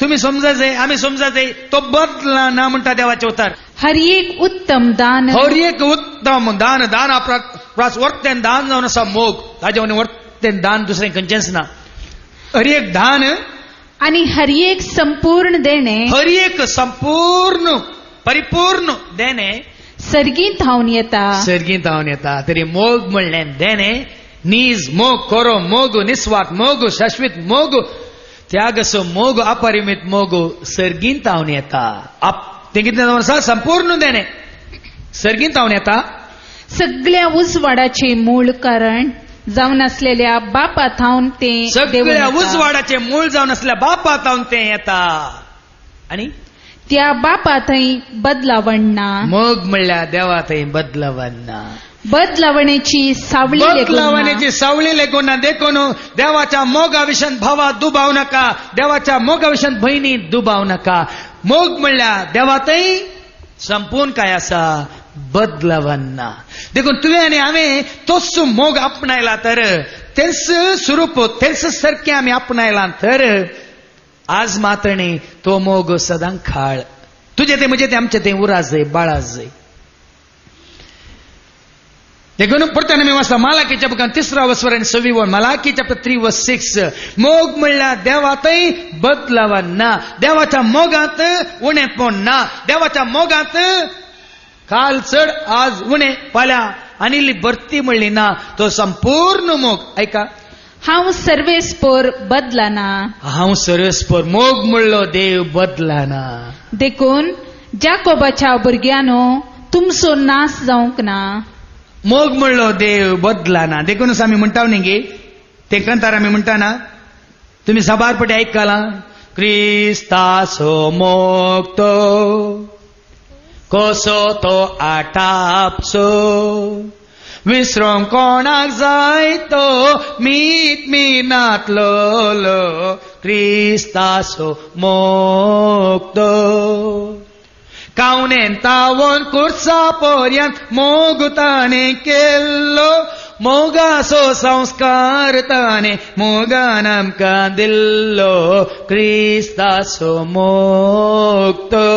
तुमी समजाय, आमी समजाय, तो बदलना म्हणटा देवाचें उतर. हर एक उत्तम दान, हर एक उत्तम दान, दान प्रास वर्तेन दान जावन आसा मोग, ताजे वटेन वर्तेन दान दुसरें खंयचेंच ना. हर एक दान आनी हर एक संपूर्ण देणे, हर एक संपूर्ण परिपूर्ण देणे सर्गीं धांवन येता, सर्गीं धांवन येता. तरी मोग म्हणलें देणे नीज मोग, खरो मोग, निस्वार्थ मोग, शाश्वत मोग, त्यागसो मोग, अपरिमित मोग सर्गीं धांवन येता. तें कितें जावन आसा? संपूर्ण देणे सर्गीं धांवन येता. सगळ्या उजवाडाचे मूळ कारण जावन आसलेल्या बापा थावन ते, सगळ्या उजवाडाचे मूळ जावन आसलेल्या बापा थावन ते येता. आनी त्या बापा थंय बदलावण ना. मोग म्हणल्यार देवा थंय बदलावण ना. बदलावण्याची सावळी, बदलावण्याची सावळी लेगून ना. देखून देवाच्या मोगा विशयान भावा दुबाव नाका, देवाच्या मोगा विशयान भयणी दुबाव नाका. मोग म्हणल्यार देवा थंय संपूर्ण काय आसा? बदलावण ना. देखून तुवें आनी हांवें तोच मोग आपणायला तर, तेच स्वरूप तेच सारकें आमी आपणायला तर आज मात्र न्ही तो मोग सदां खाळ. तुजें तें म्हजें तें आमचें तें उराज जाय, बाळाज जाय. देखून परत्यान आमी वाचता मालाकीच्या बुकान 3 वस्वर आनी 6वी वळ, मालाकी चॅप्टर 3 verse 6. मोग म्हणल्यार देवातय बदलावण ना, देवाच्या मोगांत उणेपण ना, देवाच्या मोगांत काल चड आज उणें, फाल्यां आनी इल्ली भरती म्हणली ना, तो संपूर्ण मोग. आयका, हांव सर्वेस्पोर बदलना, हांव सर्वेस्पोर. मोग म्हणलो देव बदलना. देखून जाकोबाच्या भुरग्यांनो तुमचो नाश जावंक ना. मोग म्हणलो देव बदलना. देखूनच आमी म्हणटा न्ही गे ते कंतार आमी म्हणटा ना, तुमी साबार पटी आयकलां, क्रिस्ताचो मोग तो कसो तो आटापचो, विसरोंक कोणाक जाय तो मीत मिनातलो क्रिस्ताचो मोग तो. कावणेन तावोन कुर्सा पर्यंत मोग ताणें केल्लो, मोगाचो संस्कार ताणें मोगान आमकां दिल्लो, क्रिस्ताचो मोग तो.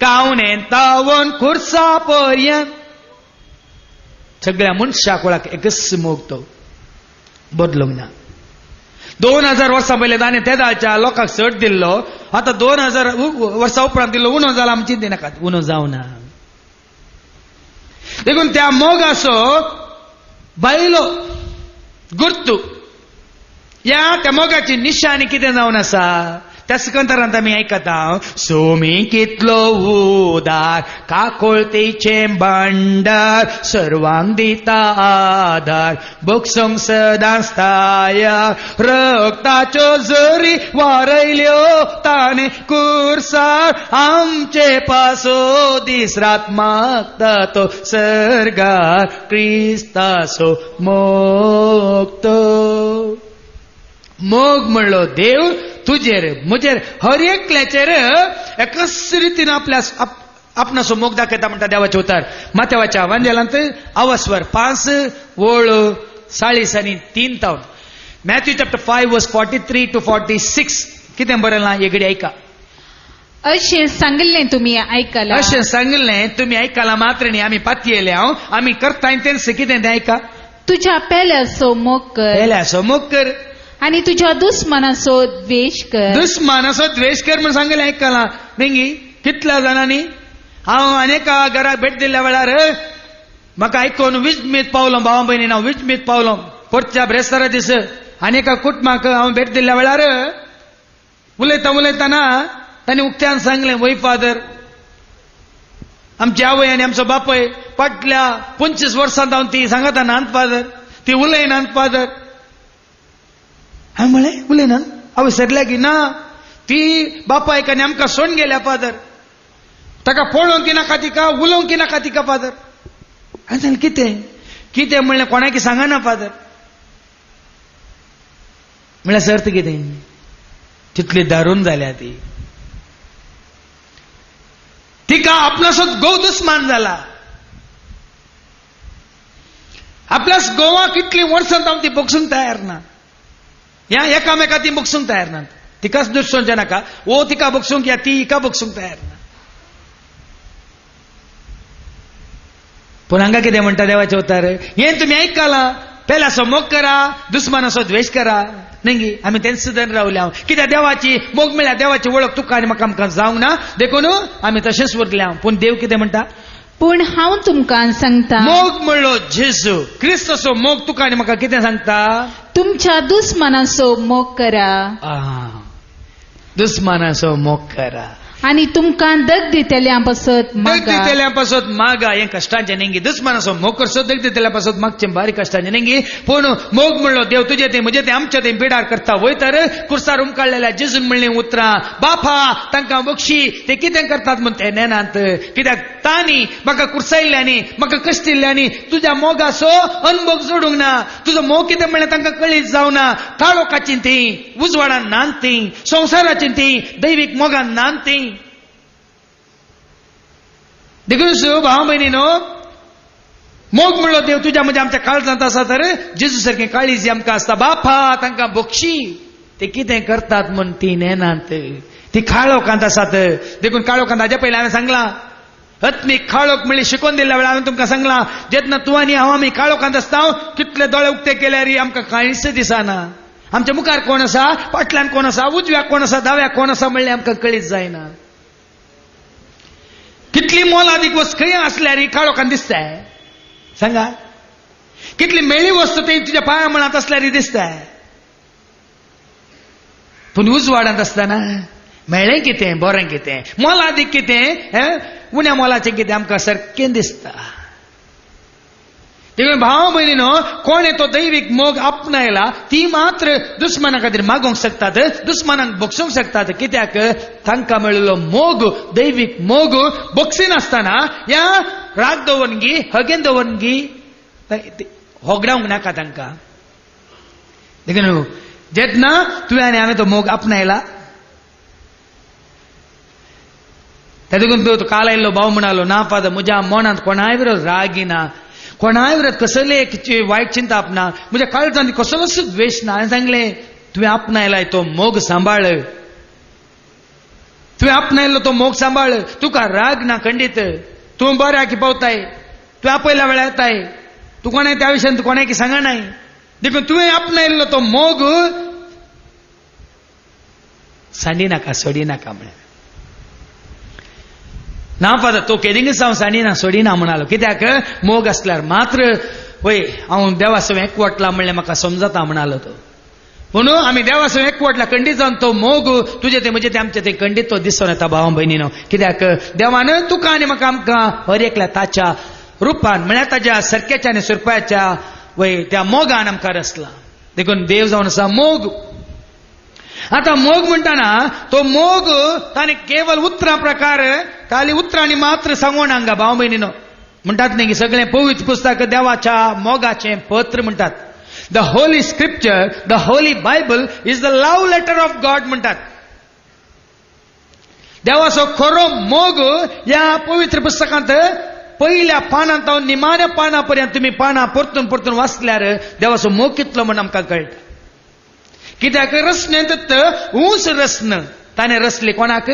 कावणेन तावोन कुर्सा पर्यंत सगळ्या मनशा कुळाक एकच मोग तो बदलूंक ना. 2000 वर्सां पयलीं ताणें तेदाळच्या लोकांक सट दिल्लो, आतां 2000 वर्सां उपरांत दिल्लो, उणो जाला आमी चिंती नाकात, उणो जावना. देखून त्या मोगाचो बायलो गुर्तू ह्या त्या मोगाची निशाणी कितें जावन आसा त्या सिकंदरांत आमी आयकता, सोमी कितलो उदार, काकोळतेचें भांडार, सर्वांक दिता आदार, बक्षूंक सदांच तयार, रक्ताच्यो जरी वारयल्यो ताणें कुर्सार, आमचे पासो दीस रात मागता तो सर्गार, क्रिस्ताचो मोग तो. मोग म्हणलो देव तुजेर म्हजेर हर एकल्याचेर एकच रितीन आपल्या आपणाचो मोग दाखयता म्हणटा देवाचें उतर. माथ्यावाच्या वांजेलांत अवस्वर 5 ओळ 40 आनी 3 तावन, मॅथ्यू चॅप्टर 5 verse 43 to 46 कितें बरयलां हेगडी आयका. अशें सांगिल्लें तुमी आयकलां, अशें सांगिल्लें तुमी आयकलां मात्र न्ही, आमी पातयेले हांव आमी करताय तेंच कितें तें आयका. तुज्या पेल्याचो मोग कर, पेल्याचो मोग कर, आनी तुज्या दुस्मानाचो द्वेश कर. दुस्मानाचो द्वेश कर म्हूण सांगलें आयकलां न्ही कितल्या जाणांनी. हांव अनेका घराक भेट दिल्ल्या वेळार म्हाका आयकून विजमीत पावलो भावा भयणी, हांव विजमीत पावलो. परच्या ब्रेस्तारा दीस अनेका कुटुंबाक हांव भेट दिल्ल्या वेळार उलयता उलयतना तांणी उक्त्यान सांगलें, वय फादर, आमची आवय आनी आमचो बापूय फाटल्या 25 वर्सां जावन ती सांगता नात फादर, ती उलयनात फादर. हांवें म्हळें उलयनात? आवय सरल्या की ना, ती बापायक आनी आमकां सोडून गेल्या फादर, ताका पळोवंक नाका तिका, उलोवंक नाका तिका फादर. हांवें सांगलें कितें कितें म्हणलें कोणाकी सांगना फादर. म्हणल्यार सर्त कितें तितली दारून जाल्या ती, तिका आपणासोच गोव दुस्मान जाला. आपल्याच गोवाक इतली वर्सां जावन ती बक्षूंक तयार ना, ह्या एकामेका ती बक्षूंक तयार ना, तिकाच दुसरोंचे नाका, ओ तिका बक्षूंक या ती हिका बक्षूंक तयार ना. पूण हांगा कितें म्हणटा देवाचे अवतार, हें तुमी आयकलां, पेल्याचो मोग करा, दुस्मानाचो द्वेश करा न्ही. आमी तेंच सुद्दां रावले हांव, कित्याक देवाची मोग मेळ्ळ्या, देवाची वळख तुका आनी म्हाका आमकां जावंक ना, देखून आमी तशेंच उरले हांव. पूण देव कितें म्हणटा? पूण हांव तुमकां सांगता, मोग म्हणलो जेजू क्रिस्ताचो मोग तुका आनी म्हाका कितें सांगता? तुमच्या दुस्मानाचो मोग करा. दुस्मानाचो मोग करा आनी तुमकां दग दितल्या पासत दग दितल्या पासत मागा. हें कश्टांचें न्ही, दुस्मानाचो मोग करचो, दग दितल्या पासत मागचें बारीक कश्टांचें न्ही. पूण मोग म्हणलो देव तुजे ते म्हजे ते आमचे ते बिडार करता वय तर कुर्सार उमकाडलेल्या जेजून म्हणलीं उतरां, बापा तांकां बक्षी, ते कितें करतात म्हूण ते नेनात, कित्याक तांणी म्हाका कुर्सायल्ल्यांनी म्हाका कश्टिल्ल्यांनी तुज्या मोगाचो अनभोग जोडूंक ना, तुजो मोग कितें म्हणल्यार तांकां कळीत जावना. काळोखाची ती, उजवाडान नान ती, संवसाराची ती, दैवीक मोगान नान ती. देखून भाव भयणीनो, मोग म्हणलो देव तुज्या म्हज्या आमच्या काळजांत आसा तर जेजू सारकें काळीज आमकां आसता. बापा तांकां बक्षी, ते कितें करतात म्हूण ती नेनात, ती काळोखांत आसात. देखून काळोखांत हाज्या पयलीं हांवें सांगलां, आत्मीक काळोख म्हणली शिकोवन दिल्ल्या वेळार हांवें तुमकां सांगलां, जेन्ना तूं आनी हांव आमी काळोखांत आसता, कितले दोळे उक्ते केल्यार आमकां कांयच दिसना, आमच्या मुखार कोण आसा, फाटल्यान कोण आसा, उजव्याक कोण आसा, दाव्याक कोण आसा म्हणलें आमकां कळीत जायना. कितली मोलादीक वस्त खंय आसल्यार काळोखान दिसताय सांगा, कितली मेळी वस्त ती तुज्या पांया मुळांत आसल्यार दिसताय, पूण उजवाडांत आसतना मेळ्ळें कितें, बरें कितें, मोलादीक कितें, उण्या मोलाचें कितें आमकां सारकें दिसता. देखून भाव भयणीनो, कोणें तो दैवीक मोग आपणायला ती मात्र दुस्माना खातीर मागोवंक शकतात, दुस्मानाक बक्षूंक शकतात. कित्याक तांकां मेळिल्लो मोग, दैवीक मोग बक्षिनासतना ह्या राग दवरनगी, हगेन दवरनगी, होगडावंक नाका तांकां. देखून जेन्ना तुवें आनी हांवें तो मोग आपणायला, देखून तो काल आयिल्लो भाव म्हणालो, ना फादर, म्हज्या मनांत कोणाय विरोध राग येना, कोणाय विरोध कसले एक वायट चिंताप ना, म्हज्या काळजांत कसलोच द्वेश ना. हांवें सांगलें, तुवें आपणायलाय तो मोग सांबाळ, तुवें आपणायलो तो मोग सांबाळ, तुका राग ना खंडीत, तूं बऱ्याक पावताय, तुवें आपयल्या वेळार येताय, तूं कोणाय त्या विशयान तूं कोणाक सांगनाय. देखून तुवें आपणायल्लो तो मोग सांडी नाका, सोडी नाका. म्हळ्यार ना फादर, तो केदिंगच हांव सांडिना सोडिना म्हणालो. कित्याक मोग आसल्यार मात्र वय हांव देवा सवें एकवटला म्हणलें म्हाका समजता म्हणालो तो. म्हणून आमी देवा सवें एकवटला खंडीत जावन तो मोग तुजे ते म्हजे ते आमचे ते खंडीत तो दिसून येता भावा भयणीनो. कित्याक देवान तुका आनी म्हाका आमकां हर एकल्या ताच्या रुपान म्हळ्यार ताज्या सरक्याच्या आनी सुरपाच्या वय त्या मोगान आमकां रचला. देखून देव जावन आसा मोग. आतां मोग म्हणटाना तो मोग ताणें केवल उतरां प्रकार खाली उतरांनी मात्र सांगून हांगा भाव भयणीनो म्हणटात न्ही की सगळें पवित्र पुस्तक देवाच्या मोगाचें पत्र म्हणटात. The holy scripture, the holy Bible is the love letter of God म्हणटात. देवाचो खरो मोग ह्या पवित्र पुस्तकांत पयल्या पानांत निमाण्या पाना पर्यंत तुमी पानां परतून परतून वाचल्यार देवाचो मोग कितलो म्हण आमकां कळटा. कित्याक रचनेंत ऊंच रचन ताणें रचली कोणाक?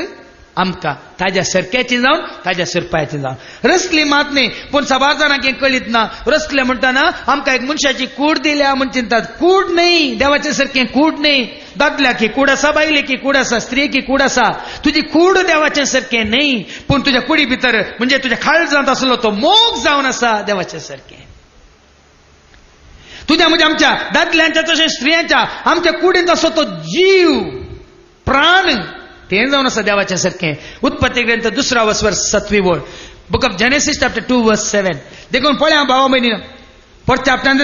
आमकां ताज्या सरक्याची जावन ताज्या सुरपायाची जावन रसली मात न्ही. पूण साबार जाणांक हें कळीत ना. रसले म्हणटना आमकां एक मनशाची कूड दिल्या म्हण चिंतात. कूड न्ही, देवाचे सारकें कूड न्ही. दादल्याकी कूड आसा, बायलेकी कूड आसा, स्त्रियेकी कूड आसा. तुजी कूड देवाचे सारकें न्ही, पूण तुज्या कुडी भितर म्हणजे तुज्या काळजांत आसलो तो मोग जावन आसा देवाचे सारकें. तुज्या म्हणजे आमच्या दादल्यांच्या तशें स्त्रियांच्या आमच्या कुडींत आसलो तो जीव प्राण तें जावन आसा देवाचे सारकें. उत्पत्ती ग्रंथ 2 वस्वर 7वी ओळ, book of Genesis chapter 2 verse 7. देखून पळया भावा भयणीन, परत्या आपणान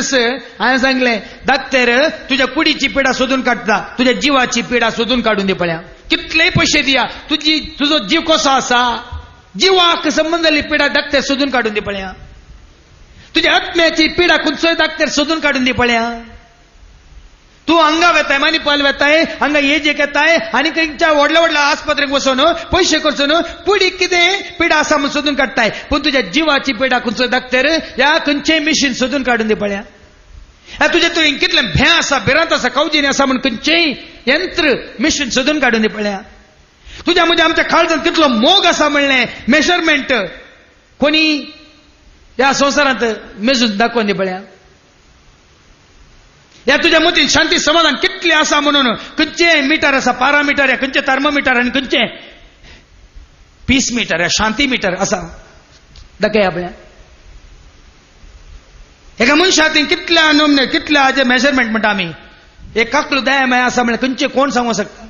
हांवें सांगलें, डाक्टर तुज्या कुडीची पिडा सोदून काडटा, तुज्या जिवाची पिडा सोदून काडून दी. पळया कितलेय पयशे दिया, तुजी तुजो जीव कसो आसा, जिवाक संबंद जाल्ली पिडा डाक्टर सोदून काडून दी. पळया तुज्या आत्म्याची पिडा खंयचोय डाक्टर सोदून काडून दी. पळया तूं हांगा वेताय, मणिपाल वेताय, हांगा एजेक येताय आनी खंयच्या व्हडल्या व्हडल्या आस्पत्रेक वचून पयशे खर्चून कुडीक कितें पिडा आसा म्हूण सोदून काडटाय, पूण तुज्या जिवाची पिडा खंयचो डाक्टर ह्या खंयचेय मिशीन सोदून काडून दी. पळया तुज्या तुवें कितलें भें आसा, भिरांत आसा, कवजीन आसा म्हूण खंयचेय यंत्र मिशीन सोदून काडून दी. पळया तुज्या म्हज्या आमच्या काळजांत कितलो मोग आसा म्हणलें मेजरमेंट कोणी ह्या संवसारांत मेजून दाखोवन दी. पळया ह्या तुज्या मतीन शांती समाधान कितलें आसा म्हणून खंयचें मिटर आसा, पारामिटर या खंयचें थर्मोमिटर आनी खंयचें पीस मिटर या शांती मिटर आसा दाखय आपल्या. एका मनशातीन कितल्या नमने कितल्या हाजें मेजरमेंट म्हणटा आमी, एक काकलो दया माया आसा म्हणल्यार खंयचें कोण सांगूंक शकता.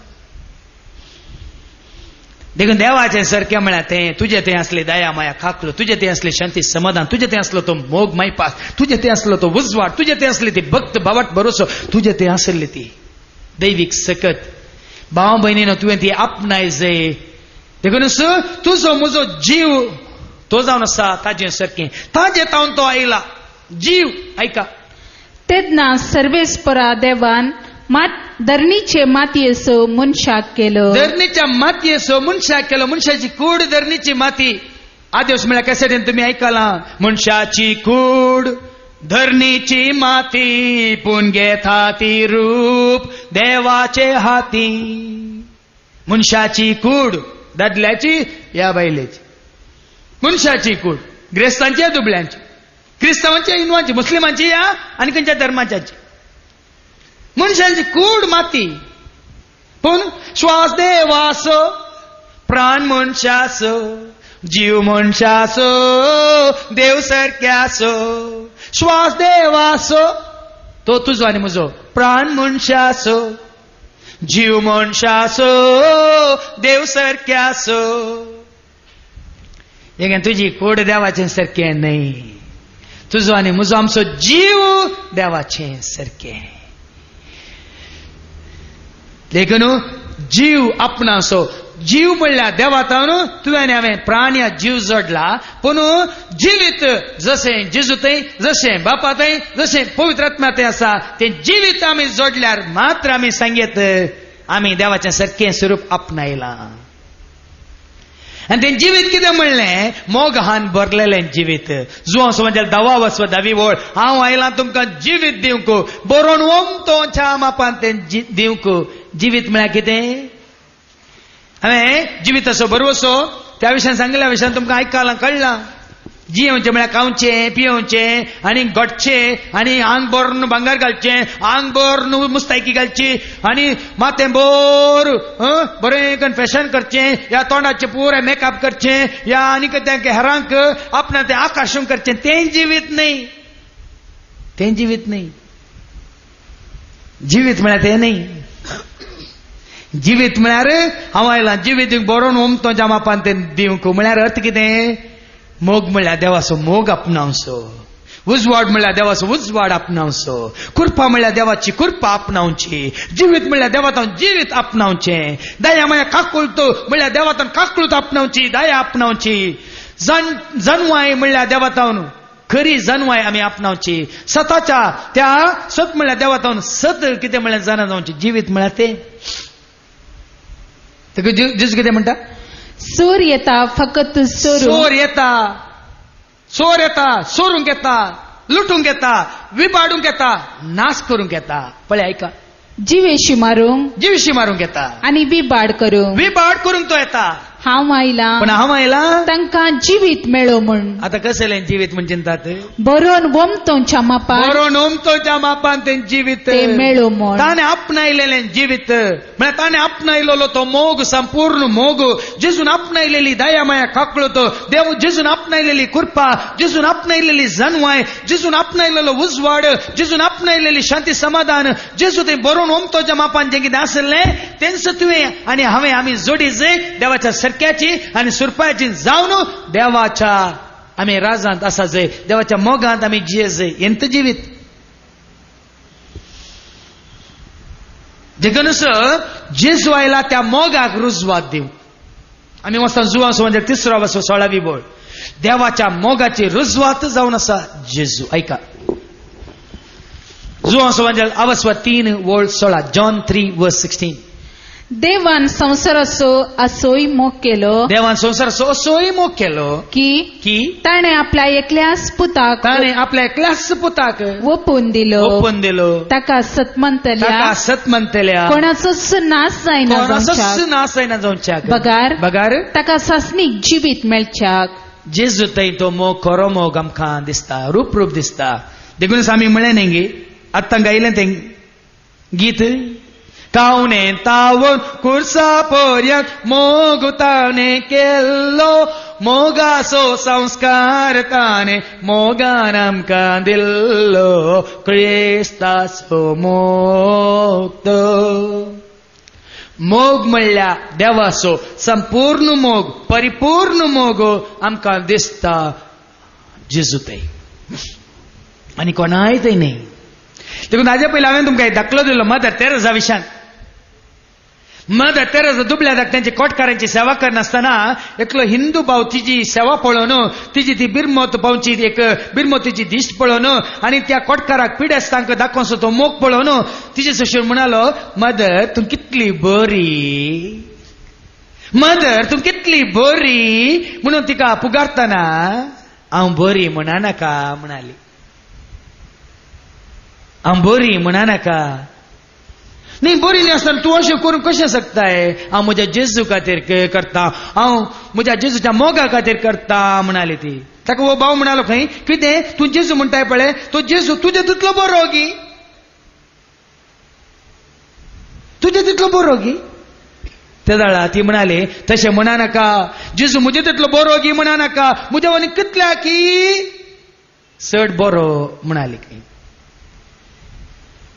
देखून देवाचें सारकें म्हळ्यार तें तुजें तें आसलें दया माया काकलो, तुजें तें आसलें शांती समाधान, तुजें तें आसलो तो मोग मायपास, तुजें तें आसलो तो उजवाड, तुजें तें आसली ती भक्त भावाट भरोसो, तुजें तें आसली ती दैवीक सकत. भाव भयणीनो तुवें ती आपणाय जाय. देखून तुजो म्हजो जीव तो जावन आसा ताजें सारकें, ताजें तावन तो आयला जीव. आयका, तेन्ना सर्वेस्परा देवान धरणीचे मातयेचो मनशाक केलो. धरणीच्या मातयेचो मनशाक केलो. मनशाची कूड धरणीची माती. आदेश म्हळ्यार कॅसेटीन तुमी आयकलां, मनशाची कूड धरणीची माती, पूण घेता ती रूप देवाचे हाती. मनशाची कूड दादल्याची या बायलेची, मनशाची कूड ग्रेस्तांची या दुबळ्यांची, क्रिस्तांवांची हिंदवांची, मुस्लिमांची या आनी खंयच्या धर्माच्याची. मनशांची कूड माती, पूण श्वास देवाचो, प्राण मनशाचो, जीव मनशाचो, देव सारक्याचो. श्वास देवाचो तो तुजो आनी म्हजो, प्राण मनशाचो, जीव मनशाचो, देव सारक्याचो. एक तुजी कूड देवाचें सारकें न्हय, तुजो आनी म्हजो आमचो जीव देवाचें सारकें. देखून जीव आपणासो, जीव म्हणल्यार देवातावन तुवें आनी हांवें प्राण या जीव जोडला, पूण जिवीत जशें जेजू थंय, जशें बापा थंय, जशें पवित्र आत्म्या थंय आसा तें जिवीत आमी जोडल्यार मात्र आमी सांगीत आमी देवाचें सारकें स्वरूप आपणायलां. आनी तें जिवीत कितें म्हणलें, मोगान भरलेलें जिवीत. जुवां म्हणजे 10 वस्व 10वी ओळ, हांव आयलां तुमकां जिवीत दिवंक, बरोवन ओमतोच्या मापान तें दिवंक. जिवीत म्हळ्यार कितें? हांवें जिविताचो भरवसो त्या विशयान सांगिल्ल्या विशयान तुमकां आयकलां कळ्ळां. जियेवचें म्हळ्यार खावचें पियेवचें आनी घटचें आनी आंग भरून भांगर घालचें, आंग भरून मुस्तायकी घालची आनी माथें भर बरें कन्फेशन करचें, या तोंडाचें पुराय मेकअप करचें, या आनी तें हेरांक आपणा तें आकर्शण करचें, तें जिवीत न्हय. तें जिवीत न्हय. जिवीत म्हळ्यार तें न्हय. जिवीत म्हळ्यार हांव आयलां जिवीत बरोवन ओमतोच्या मापान तें दिवंक म्हळ्यार अर्थ कितें? मोग म्हळ्यार देवाचो मोग आपणावचो, उजवाड म्हळ्यार देवाचो उजवाड आपणावचो, कृपा म्हळ्यार देवाची कृपा आपणावची, जिवीत म्हळ्यार देवातान जिवीत आपणावचें, दया म्हळ्यार काकुळत म्हळ्यार देवातान काकुळत आपणावची, दया आपणावची, जनवाय म्हळ्यार देवातान खरी जनवाय आमी आपणावची, सताच्या त्या सत म्हळ्यार देवातान सत कितें म्हळ्यार जाणा जावची. जिवीत म्हळ्यार तें. जेजू कितें म्हणटा? चोर येता फकत चोर येता, चोर येता, चोरूंक येता, लुटूंक येता, विबाडूंक येता, नाश करूंक येता. पळय आयका, जिवेशी मारूंक, जिवेशी मारूंक येता आनी विबाड करूंक, विबाड करूंक तो येता. हांव आयला, पण हांव आयला तांकां जिवीत मेळो म्हूण. आतां कसलें जिवीत म्हण चिंतात? बरोवन ओमतोच्या मापान, बरोवन ओमतोच्या मापान तें जिवीत तें मेळो म्हूण. ताणें आपणायलेलें जिवीत म्हळ्यार ताणें आपणायलेलो तो मोग, संपूर्ण मोग, जेजून आपणायलेली दया माया काकळत, देव जेजून आपणायलेली कृपा, जेजून आपणायलेली जनवाय, जेजून आपणायलेलो उजवाड, जेजून आपणायलेली शांती समाधान, जेजू तें बरोवन ओमतोच्या मापान जें कितें आसलें तेंच तुवें आनी हांवें आमी जोडी जाय देवाच्या सरक्याची आनी सुरपायाची जावन देवाच्या आमी राजांत आसा जाय, देवाच्या मोगांत आमी जिये जाय. हेंत जिवीत देखूनच जेजू आयला त्या मोगाक रुजवात दिवं. आमी वचता जुवां म्हणजे तिसरो वसो 16वी बोळ. देवाच्या मोगाची रुजवात जावन आसा जेजू. ऐका, जुवां म्हणजे आवस्वा 3:16, जॉन 3:16. देवान संवसाराचो असोय मोग केलो, देवान संवसाराचो असोय मोग केलो की की ताणें आपल्या एकल्याच पुताक, ताणें आपल्या एकल्याच पुताक ओपून दिलो, ओपून दिलो, ताका सत म्हणटल्या, ताका सत म्हणटल्या कोणाचोच नाश जायना, कोणाचोच नाश जायना जावच्याक, बगार बगार ताका सासणीक जिवीत मेळच्याक. जेजू थंय तो मोग, खरो मोग आमकां दिसता, रूप रूप दिसता. देखूनच आमी म्हळें न्ही गे, आत्तां गायलें तें गीत, कावणे तावन कुर्सा पर्यंत मोग ताणे केल्लो, मोगासो संस्कार ताणे मोगान आमकां दिल्लो, क्रिस्ताचो मोग तो. मोग म्हणल्यार देवाचो संपूर्ण मोग, परिपूर्ण मोग आमकां दिसता जेजू थंय, आनी कोणाय थंय न्ही. देखून हाजे पयलीं हांवें तुमकां एक दाखलो दिलो मदर तेरेजा विशान. मदर तेरेजा दुबल्या धाकट्यांची कोटकारांची सेवा करनासतना एकलो हिंदू भाव तिजी सेवा पळोवन, तिजी ती बिरमत पावची एक बिरमतीची दिश्ट पळोवन आनी त्या कोटकाराक पिडेस्तांक दाखोवचो तो मोग पळोवन तिजे सशीर म्हणालो, मदर तूं कितली बरी, मदर तूं कितली बरी म्हणून तिका पुगारतना हांव बरी म्हणा नाका म्हणाली, हांव बरी म्हणा नाका. न्ही बरी न्ही आसतना तूं अशें करूंक कशें शकताय? हांव म्हज्या जेजू खातीर करता, हांव म्हज्या जेजूच्या मोगा खातीर करता म्हणाली ती. ताका हो भाव म्हणालो, खंय कितें तूं जेजू म्हणटाय पळय, तो जेजू तुजे तितलो बरो गी, तुजे तितलो बरो गी. ते जाणा ती म्हणाली, तशें म्हणा नाका, जेजू म्हजे तितलो बरो गी म्हणा नाका, म्हज्या आनी कितल्या की चड बरो म्हणाली खंय.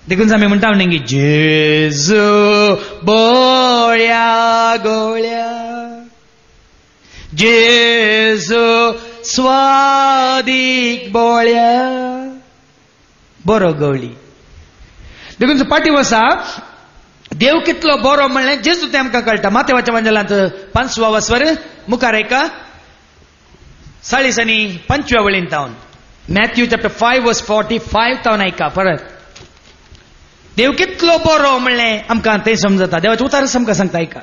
देखून आमी म्हणटा न्ही की जेजू बोळ्या गोळ्या, जेजू स्वादीक बोळ्या, बरो गवळी. देखून पाटी वसा देव कितलो बरो म्हणलें जेजू तें आमकां कळटा. मातेवाच्या वांजेलांत 5व्या वस्वर मुखार एका 40 आनी 5व्या वळीन तावन, मॅथ्यू चॅप्टर 5:45 तावन आयका परत. देव कितलो बरो म्हणलें आमकां तें समजता. देवाचें उतारच आमकां सांगता आयका,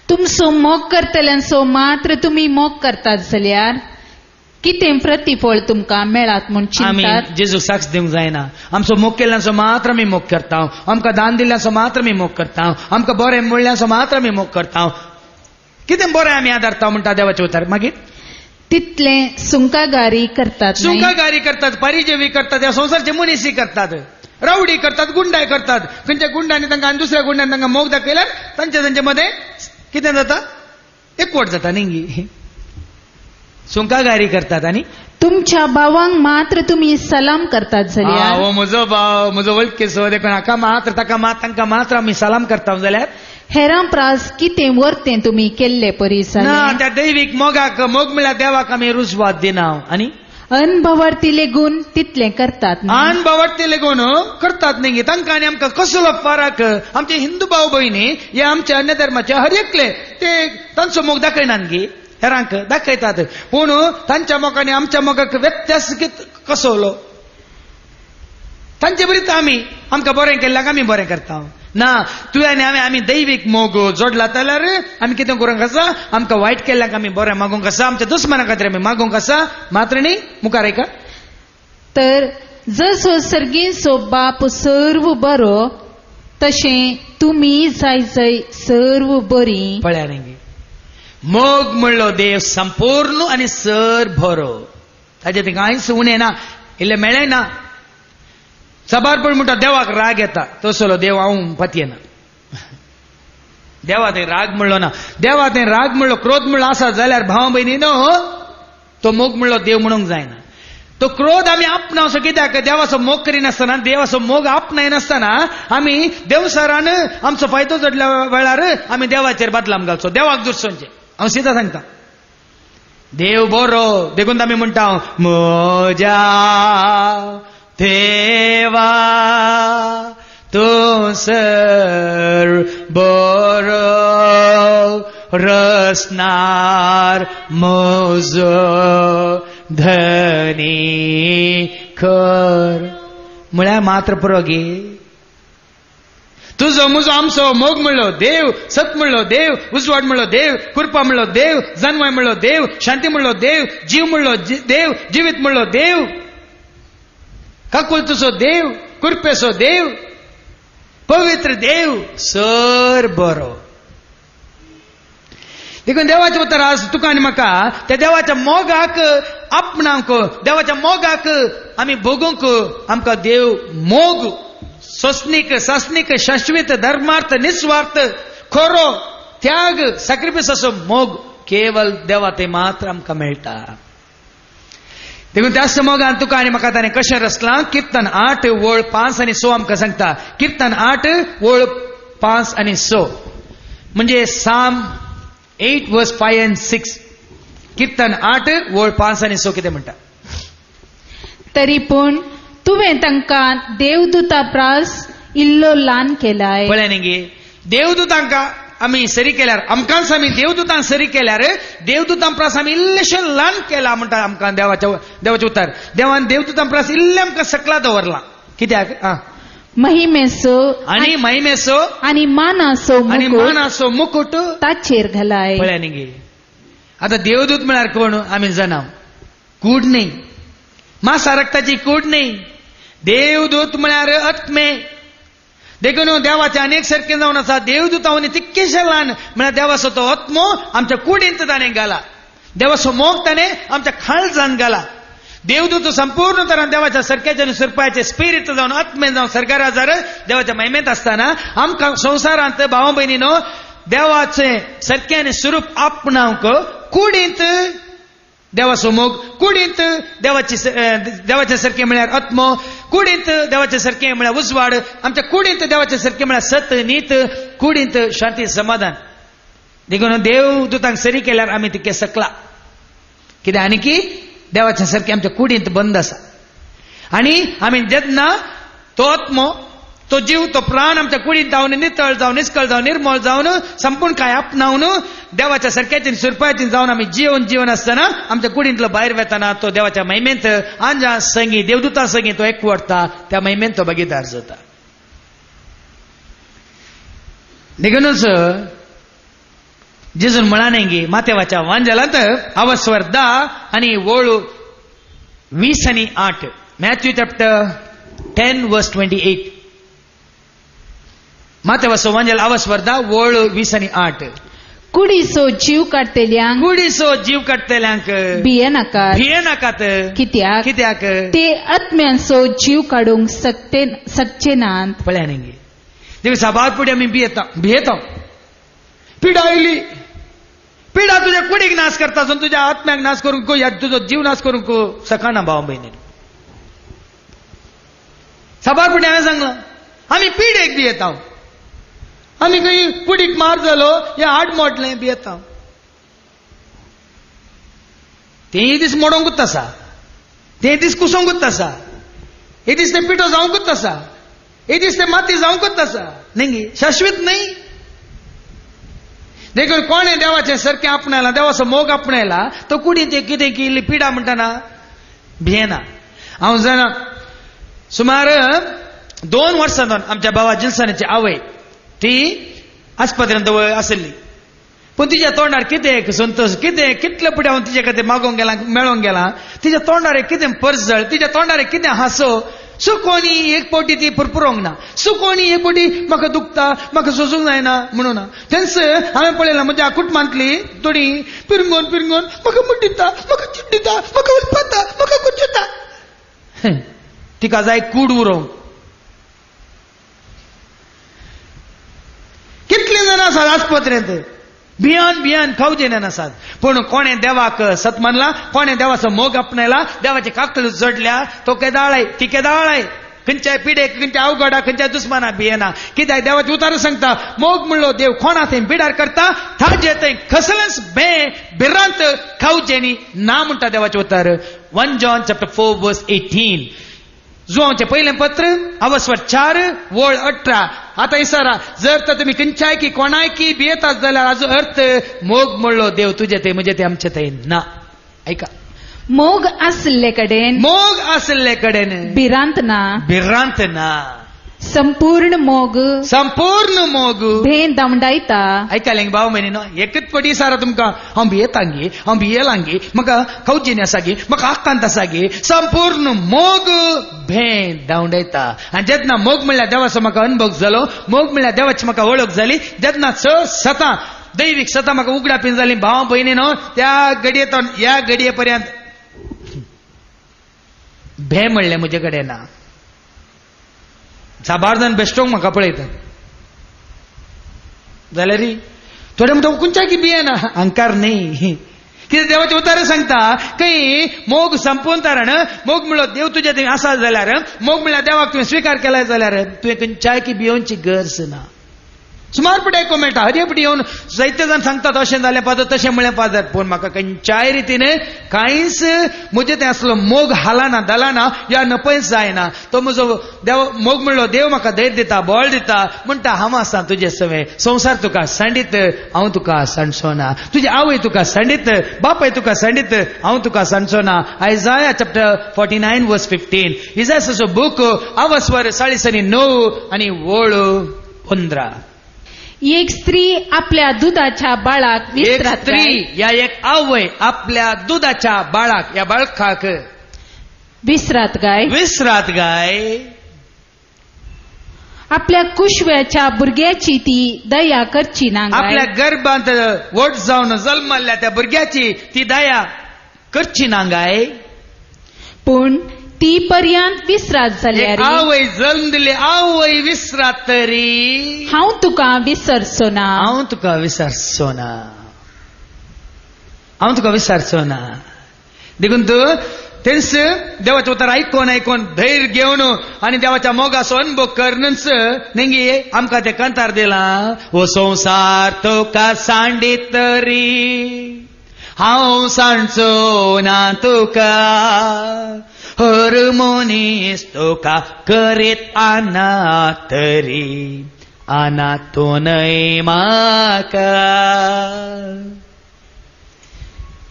तुमचो मोग करतल्यांचो मात्र तुमी मोग करतात जाल्यार कितें प्रतिफळ तुमकां मेळात म्हूण चिंतात? आमी जेजूक साक्ष दिवंक जायना. आमचो मोग केल्ल्यांचो मात्र आमी मोग करता, आमकां दान दिल्ल्यांचो मात्र आमी मोग करता, आमकां बरें म्हणल्यांचो मात्र आमी मोग करता. कितें बरें आमी आदारता म्हणटा देवाचें उतार. मागीर तितलें सुंकागारी करतात, सुंकागारी करतात, परिजेवी करतात, ह्या संवसारचे मनीसी करतात, रावडी करतात, गुंडाय करतात. खंयच्या गुंडांनी तांकां आनी दुसऱ्या गुंडांनी तांकां मोग दाखयल्यार तांचे तांचे मदें कितें जाता, एकवट जाता न्ही. सुंकागारी करतात. आनी तुमच्या भावांक मात्र तुमी सलाम करतात जाल्यार, हो म्हजो भाव म्हजो वळखीचो देखून हाका मात्र ताका मात्र तांकां मात्र आमी सलाम करता जाल्यार हेरां प्रास कितें वर्तें तुमी केल्ले परी ना. त्या दैवीक मोगाक, मोग म्हळ्यार देवाक आमी रुजवात दिना. आनी अनभवार्थी लेगून तितलें करतात, अनभवार्थी लेगून करतात न्ही. तांकां आनी आमकां कसलो फरक? आमचे हिंदू भाव भयणी हे आमच्या अन्य धर्माचे हर एकले ते तांचो मोग दाखयनात गी, हेरांक दाखयतात. पूण तांच्या मोगांनी आमच्या मोगाक व्यत्यास कसवलो? तांचे बरीच आमी आमकां बरें केल्ल्याक आमी बरें करता ना. तुवें आनी हांवें आमी दैवीक मोग जोडला जाल्यार आमी कितें करूंक आसा? आमकां वायट केल्ल्याक आमी बरें मागूंक आसा, आमच्या दुस्मना खातीर आमी मागूंक आसा. मात्र न्ही मुखार आयका, तर जसो सर्गीचो बाप सर्व बरो तशें तुमी जाय जाय सर्व बरी. पळया न्ही, मोग म्हणलो देव संपूर्ण आनी सर भरो, ताजे ते कांयच उणें ना, इल्लें मेळ्ळें ना. सबार पण म्हणटा देवाक राग येता, तसलो देव हांव पतयेना. देवा ते राग म्हणलो ना, देवा ते राग म्हणलो क्रोध म्हणलो आसा जाल्यार भाव भयणी न्हू तो मोग म्हणलो देव म्हणूंक जायना. तो क्रोध आमी आपणावचो कित्याक? देवाचो मोग करिनासतना, देवाचो मोग आपणायनासतना आमी देवसारान आमचो फायदो जोडल्या वेळार आमी देवाचेर बदलाम घालचो, देवाक दुसरोंचें. हांव सीधा सांगता, देव बरो देखून आमी म्हणटा म्हज्या देवा तूं सर बरो रसनार म्हजो धनी खर. म्हळ्यार मात्र पुरो गे. तुजो म्हजो आमचो मोग म्हणलो देव, सत म्हणलो देव, उजवाड म्हणलो देव, कृपा म्हणलो देव, जनवाय म्हणलो देव, शांती म्हणलो देव, जीव म्हणलो देव, जिवीत म्हणलो देव, काकुळतुचो देव, कृपेचो देव, पवित्र देव, सर बरो. देखून देवाचें उतर आज तुका आनी म्हाका त्या देवाच्या मोगाक आपणाक, देवाच्या मोगाक आमी भोगूंक आमकां देव मोग सोसनीक, सासनीक, शाश्वीत, धर्मार्थ, निस्वार्थ, खरो, त्याग, सॅक्रिफायस असो मोग केवल देवा ते मात्र आमकां मेळटा. देखून त्याच मोगान तुका आनी म्हाका ताणें कशें रचलां? किर्तन 8 ओळ 5 आनी 6 आमकां सांगता. किर्तन 8 ओळ 5 आनी 6 म्हणजे Psalm 8 verse 5 and 6. किर्तन 8 ओळ 5 आनी 6 कितें म्हणटा? तरी पूण तुवें तांकां देवदूता प्रास इल्लो ल्हान केलाय. पळय न्ही गे, देवदूतांकां आमी सरी केल्यार, आमकांच आमी देवदूतांक सरी केल्यार देवदूतां प्रास आमी इल्लेशें ल्हान केला म्हणटा आमकां देवाचें उतर. देवान देवदूतां प्रास इल्लें आमकां सकला दवरलां. कित्याक? महिमेचो आनी महिमेचो आनी मानाचो आनी मानाचो मुकुट ताचेर घालाय. पळय न्ही गे, आतां देवदूत म्हळ्यार कोण? आमी जाणा, कूड न्ही, मासा रक्ताची कूड न्ही. देवदूत म्हळ्यार आत्मे. देखून देवाचे अनेक सारके जावन आसा. देवदूतांनी तितकेशे ल्हान म्हळ्यार देवाचो तो आत्मो आमच्या कुडींत ताणें घाला, देवाचो मोग ताणें आमच्या खाळजान घाला. देवदूत संपूर्ण तरान देवाच्या सरक्याचे आनी सुरपाचे स्पिरीट जावन आत्मे जावन सरकारा जार देवाच्या महिमेंत आसतना आमकां संवसारांत भाव भयणीनो देवाचें सरकें आनी स्वरूप आपणावंक कुडींत देवाचो मोग, कुडींत देवाचे सारकें म्हळ्यार आत्मो, कुडींत देवाचे सारकें म्हळ्यार उजवाड, आमच्या कुडींत देवाचे सारकें म्हळ्यार सत नीत, कुडींत शांती समाधान. देखून देवदूतांक सरी केल्यार आमी तितकें सकला. कित्याक? आनी की देवाचे सारकें आमच्या कुडींत बंद आसा. आनी आमी जेन्ना तो आत्मो, तो जीव, तो प्राण आमच्या कुडींत जावन नितळ जावन निस्कळ जावन निर्मळ जावन संपूर्ण काय आपणावन देवाच्या सारक्याची सुरपाची जावन आमी जिवन जिवन आसतना आमच्या कुडींतलो भायर वेतना तो देवाच्या महिमेंत आंजा संगी देवदूता संगी तो एकवटता, त्या महिमेंत तो भागीदार जाता. देखूनच जेजून म्हणा न्ही गी मातेवाच्या वांजेलांत अवस्वर 10 आनी ओळ 20 आनी 8, मॅथ्यू चॅप्टर 10 वर्स 28. मातेवाचो वांजेल अवस्वर 10 ओळ 20 आनी 8. कुडीचो जीव काडटेल्यांक, कुडीचो जीव काडटेल्यांक भियेनाकात, भियेनाकात. कित्याक? कित्याक? ते आत्म्यांचो जीव काडूंक सकचे नात. पळय न्ही गे, देव साबार पुढे आमी भियेता भियेता. पिडा आयली, पिडा तुज्या कुडीक नाश करता आसून तुज्या आत्म्याक नाश करूंक या तुजो जीव नाश करूंक सकाना भाव भयणी. साबार पुढे हांवें सांगलां आमी पिडेक भियेता, आमी खंय कुडीक मार जालो या हाड मोडलें भियेता. तेंय दीस मोडोंकूच आसा, तें दीस कुसोंकूच आसा, एक दीस तें पिठो जावंकूच आसा, एक दीस तें माती जावंकूच आसा. न्ही गे, शाश्वीत न्ही. देखून कोणें देवाचें सारकें आपणायला, देवाचो मोग आपणायला, तो कुडींत कितें की इल्ली पिडा म्हणटाना भियेना. हांव जाणा सुमार 2 वर्सां दोन आमच्या बाबा जिलसानाची आवय ती आस्पत्रेंत आसली, पूण तिच्या तोंडार कितें संतोश, कितें कितले फुडें हांव तिचे खातीर मागोवंक गेलां, मेळोंक गेलां, तिच्या तोंडार कितें परजळ, तिच्या तोंडार कितें हांसो. सुकोणी एक पावटी ती पुरपुरोंक ना, सुकोणी एक पावटी म्हाका दुखता म्हाका सोसूंक जायना म्हणून ना. तेंच हांवें पळयलां म्हज्या कुटुंबांतली थोडी पिरंगोन पिरंगोन म्हाका मुड्डिता, म्हाका चिड्डिता, म्हाका उलपाता, म्हाका कुर्चता. तिका जाय कूड उरोवंक. कितली जाणां आसात आस्पत्रेंत भियान भियान खावजेन आसात, पूण कोणें देवाक सत मानला, कोणें देवाचो मोग आपणायला, देवाचे काकल जोडल्या, तो केदाळाय ती केदाळाय खंयच्याय पिडेक, खंयच्या अवघडा, खंयच्या दुस्माना भियेना. कित्याक देवाचे उतार सांगता मोग म्हणलो देव कोणा थंय बिडार करता, ताजे थंय कसलेंच बे भिरांत खावजेनी ना म्हणटा देवाचे उतार. 1 John chapter 4 verse 18, जुवांचें पयलें पत्र अवस्वर 4 वळ 18. आतां इसारा जर तर तुमी खंयच्याय की कोणाय की भियेतात जाल्यार हाजो अर्थ मोग म्हणलो देव तुजे थंय म्हजे थंय आमचे थंय ना. आयका, मोग आसले कडेन, मोग आसले कडेन भिरांत ना, भिरांत ना. संपूर्ण मोग, संपूर्ण मोग भें धांवडायता. आयकलें भाव भयणीनो, एकच पटी सारा तुमकां हांव भियेतांगी, हांव भियेलांगी, म्हाका खवचेनी आसा गी, म्हाका आकांत आसा गी. संपूर्ण मोग भें धांवडायता. आनी जेन्ना मोग म्हणल्यार देवाचो म्हाका अनुभव जालो, मोग म्हणल्यार देवाची म्हाका वळख जाली, जेन्ना चड सतां दैवीक सतां म्हाका उगडापीन जाली भाव भयणीनो, त्या घडये तो ह्या घडये पर्यंत भें म्हणलें म्हजे कडेन ना. साबार जाण बेश्टोंक म्हाका पळयतात जाल्यार थोडे म्हणटा खंयच्या की भियेना, अहंकार न्ही. कितें देवाचे उतार सांगता खंय मोग संपून तारण मोग म्हणलो देव तुजे थंय आसा जाल्यार, मोग म्हणल्यार देवाक तुवें स्विकार केलाय जाल्यार तुवें खंयच्याय की भियोवची गरज ना. सुमार पटी आयकूंक मेळटा, हरये पटी येवन जायते जाण सांगतात अशें जालें पादर, तशें म्हणलें पादर, पूण म्हाका खंयच्याय रितीन कांयच म्हजें तें आसलो मोग हालाना दलाना या नपयच जायना. तो म्हजो देव मोग म्हणलो देव म्हाका धैर्य दिता, बळ दिता, म्हणटा हांव आसा तुजे सवें, संवसार तुका सांडीत हांव तुका सांडचो ना, तुजी आवय तुका सांडीत, बापाय तुका सांडीत हांव तुका सांडचो ना. Isaiah chapter 49 verse 15, इजायाचो book आवस्वर 49 आनी वळ 15. एक स्त्री आपल्या दुधाच्या बाळाक एक स्त्री या एक आवय आपल्या दुधाच्या बाळाक या बाळकाक विसरात गाय, विसरात गाय, आपल्या कुशव्याच्या भुरग्याची ती दया करची ना, आपल्या गर्भांत व्हड जावन जल्मल्ल्या त्या भुरग्याची ती दया करची ना गाय, पूण ती पर्यंत विसरात जाल्यार आवय जल्म दिली आवय विसरात तरी हांव तुका विसरचो ना, हांव तुका विसरचो ना, हांव तुका विसरचो ना. देखून तूं तेंच देवाचें उतर आयकोन आयकोन धैर्य घेवन आनी देवाच्या मोगाचो अनुभव करनच नेंगी आमकां तें कांतार दिलां. हो संवसार तुका सांडीत तरी हांव सांडचो ना तुका, हर मनीस तुका करीत आना तरी आना तो न्हय म्हाका.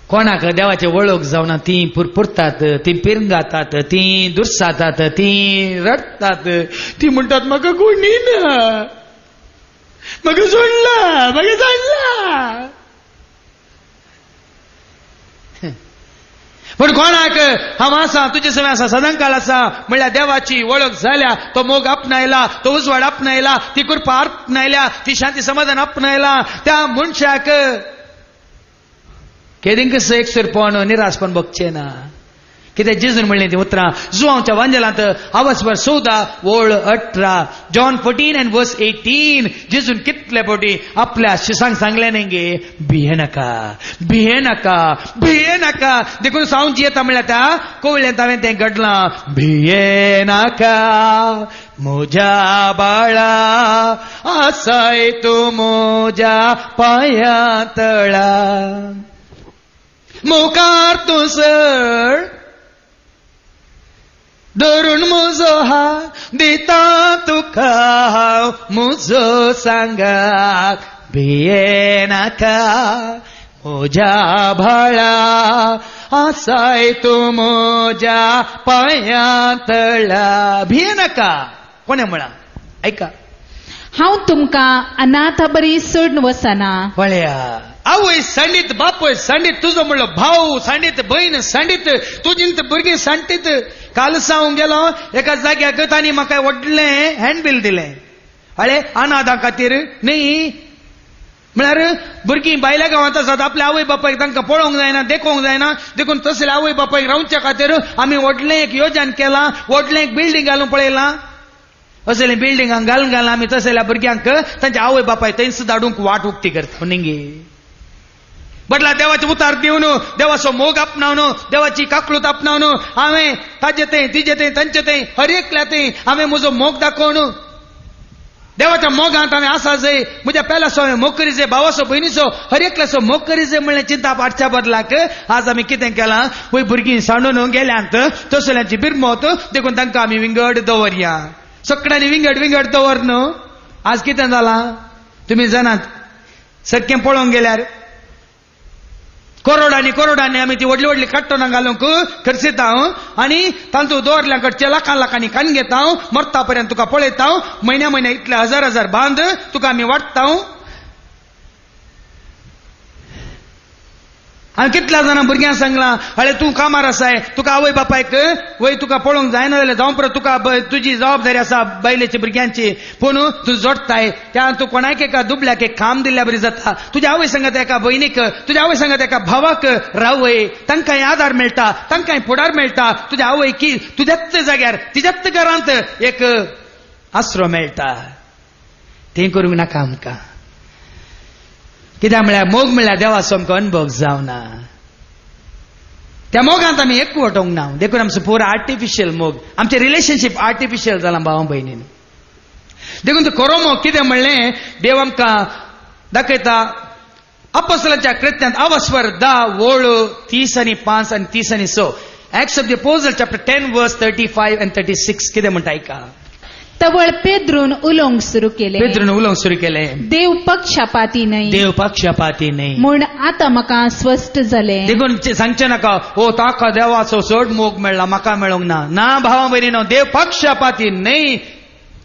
कोणाक देवाचे वळख जावना ती पुरपुरतात, ती पिरंगातात, ती दुर्सातात, ती रडटात, ती म्हणटात म्हाका कोणी ना, म्हाका सोडला, म्हाका सोडला. पूण कोणाक हांव आसा तुजे समें आसा सदांकाळ आसा म्हणल्यार देवाची वळख जाल्या, तो मोग आपणायला, तो उजवाड आपणायला, ती कृपा आपणायल्या, ती शांती समाधान आपणायला, त्या मनशाक केदिंकस एकसुरपण निराशपण बघचें ना. कितें जेजून म्हणलें ती उतरां जुवांवच्या वांजेलांत आवसभर 14 वळ 18, John 14 and verse 18. जेजून कितले फावटी आपल्या शिसांक सांगलें न्ही गे, भिये नाका, भिये नाका, भिये नाका. देखून हांव जियेता म्हणल्यार त्या कोवळ्यांत हांवें तें घडलां, भिये नाका म्हज्या बाळा आसाय तूं म्हज्या पांया तळा, मुखार तूं सर धरून म्हजो हात दिता तुका हांव म्हजो सांगात, भिये नाका म्हज्या बाळा आसाय तूं म्हज्या पांया तळा. भिये नाका कोणें म्हळां? आयका, हांव तुमकां अनाथा बरी सोडून वचना. पळया आवय सांडीत, बापूय सांडीत, तुजो म्हणलो भाव सांडीत, भयण सांडीत, तुजींत भुरगीं सांडीत, काल हांव गेलो एका जाग्याक, तांणी म्हाका व्हडलें हँडबील दिलें. अळे अनाथां खातीर न्ही, म्हळ्यार भुरगीं भायल्या गांवांत आसात, आपल्या आवय बापायक तांकां पळोवंक जायना, देखोवंक जायना, देखून तसले आवय बापायक रावच्या खातीर आमी व्हडलें एक योजन केलां, व्हडलें एक बिल्डींग घालून पळयलां. असले बिल्डिंगांक घालून घालून आमी तसल्या भुरग्यांक तांच्या आवय बापाय थंयच धाडूंक वाट उक्ती करता न्ही. बदला देवाचे उतार दिवन, देवाचो मोग आपणावन, देवाची काकळूत आपणावन, हांवें ताजे थंय, तिजे थंय, तांचे थंय, हर एकल्या थंय हांवें म्हजो मोग दाखोवन, देवाच्या मोगांत हांवें आसा जय, म्हज्या पेल्याचो हांवें मोग करी जाय, भावाचो भयणीचो हर एकल्याचो मोग करी जाय म्हणलें चिंता हाडच्या बदलाक आज आमी कितें केलां, वय भुरगीं सांडून गेल्यांत तसल्यांची बिरमत, देखून तांकां आमी विंगड दवरया, सगळ्यांनी विंगड विंगड दवर न्हू. आज कितें जालां तुमी जाणात, सारकें पळोवंक गेल्यार करोडांनी करोडांनी आमी ती व्हडली व्हडली काट्टोनां घालूंक खर्चिता आनी तांतू दवरल्या कडचे लाखां लाखांनी कान घेता, मरता पर्यंत तुका पळयता, म्हयन्या म्हयन्या इतले हजार हजार बांद तुका आमी वाडटा. हांवें कितल्या जाणां भुरग्यांक सांगलां, अरे तूं कामार आसाय, तुका आवय बापायक वय तुका पळोवंक जायना जाल्यार जावं परत तुका तुजी जबाबदारी आसा बायलेची भुरग्यांची, पूण तूं जोडटाय त्या तूं कोणाक एका दुबल्याक एक काम दिल्ल्या बरी जाता. तुज्या आवय सांगता एका भयणीक, तुज्या आवय सांगता एका भावाक रावय, तांकांय आदार मेळटा, तांकांय फुडार मेळटा. तुज्या आवय की तुज्याच जाग्यार तिज्याच घरांत एक आसरो मेळटा. तें करूंक नाका आमकां. कित्याक म्हळ्यार मोग म्हळ्यार देवाचो आमकां अनुभव जावना, त्या मोगांत आमी एकवटोवंक ना, देखून आमचो पुरो आर्टिफिशियल मोग, आमचें रिलेशनशीप आर्टिफिशियल जालां भावा भयणीन. देखून तो खरो मोग कितें म्हणलें देव आमकां दाखयता अपोस्टलांच्या कृत्यांत अवस्वर 10 ओळ 30 आनी 5 आनी 30 आनी 6, Acts of the Apostles chapter 10 verse 35 and 36 कितें म्हणटा आयका. तवळ पेद्रून उलोवंक सुरू केले, पेद्रून उलोवंक सुरू केले, देव पक्षपाती न्हय, देव पक्षपाती न्हय म्हूण आतां म्हाका स्पश्ट जालें. देखून सांगचें नाका, ओ ताका देवाचो चड मोग मेळ्ळा म्हाका मेळोंक ना. ना भावा भयणीनो, देव पक्षपाती न्हय,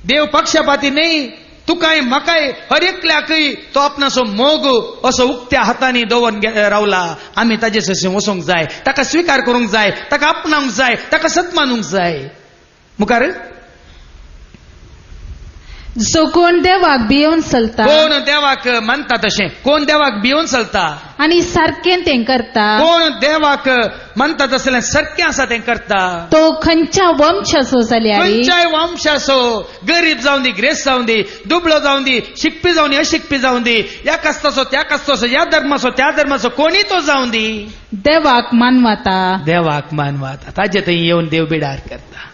देव पक्षपाती न्हय. तुकाय म्हाकाय हर एकल्याकय तो आपणाचो मोग असो उक्त्या हातांनी दवरून रावला. आमी ताजे सशी वचूंक जाय, ताका स्विकार करूंक जाय, ताका आपणावंक जाय, ताका सत्मानूंक जाय. मुखार जो कोण देवाक भियोवन चलता, कोण देवाक मानता तशें, कोण देवाक भियोवन चलता आनी सारकें तें करता, कोण देवाक मानता तसलें सारकें आसा तें करता, तो खंयच्या वंशाचो जाल्यार, खंयच्याय वंशाचो, गरीब जावं दी, ग्रेस्त जावं दी, दुबळो जावं दी, शिकपी जावं दी, अशिकपी जावं दी, ह्या कास्ताचो त्या कास्ताचो, ह्या धर्माचो त्या धर्माचो, कोणी तो जावं दी, देवाक मानवाता, देवाक मानवाता, ताजे थंय येवन देव बिडार करता.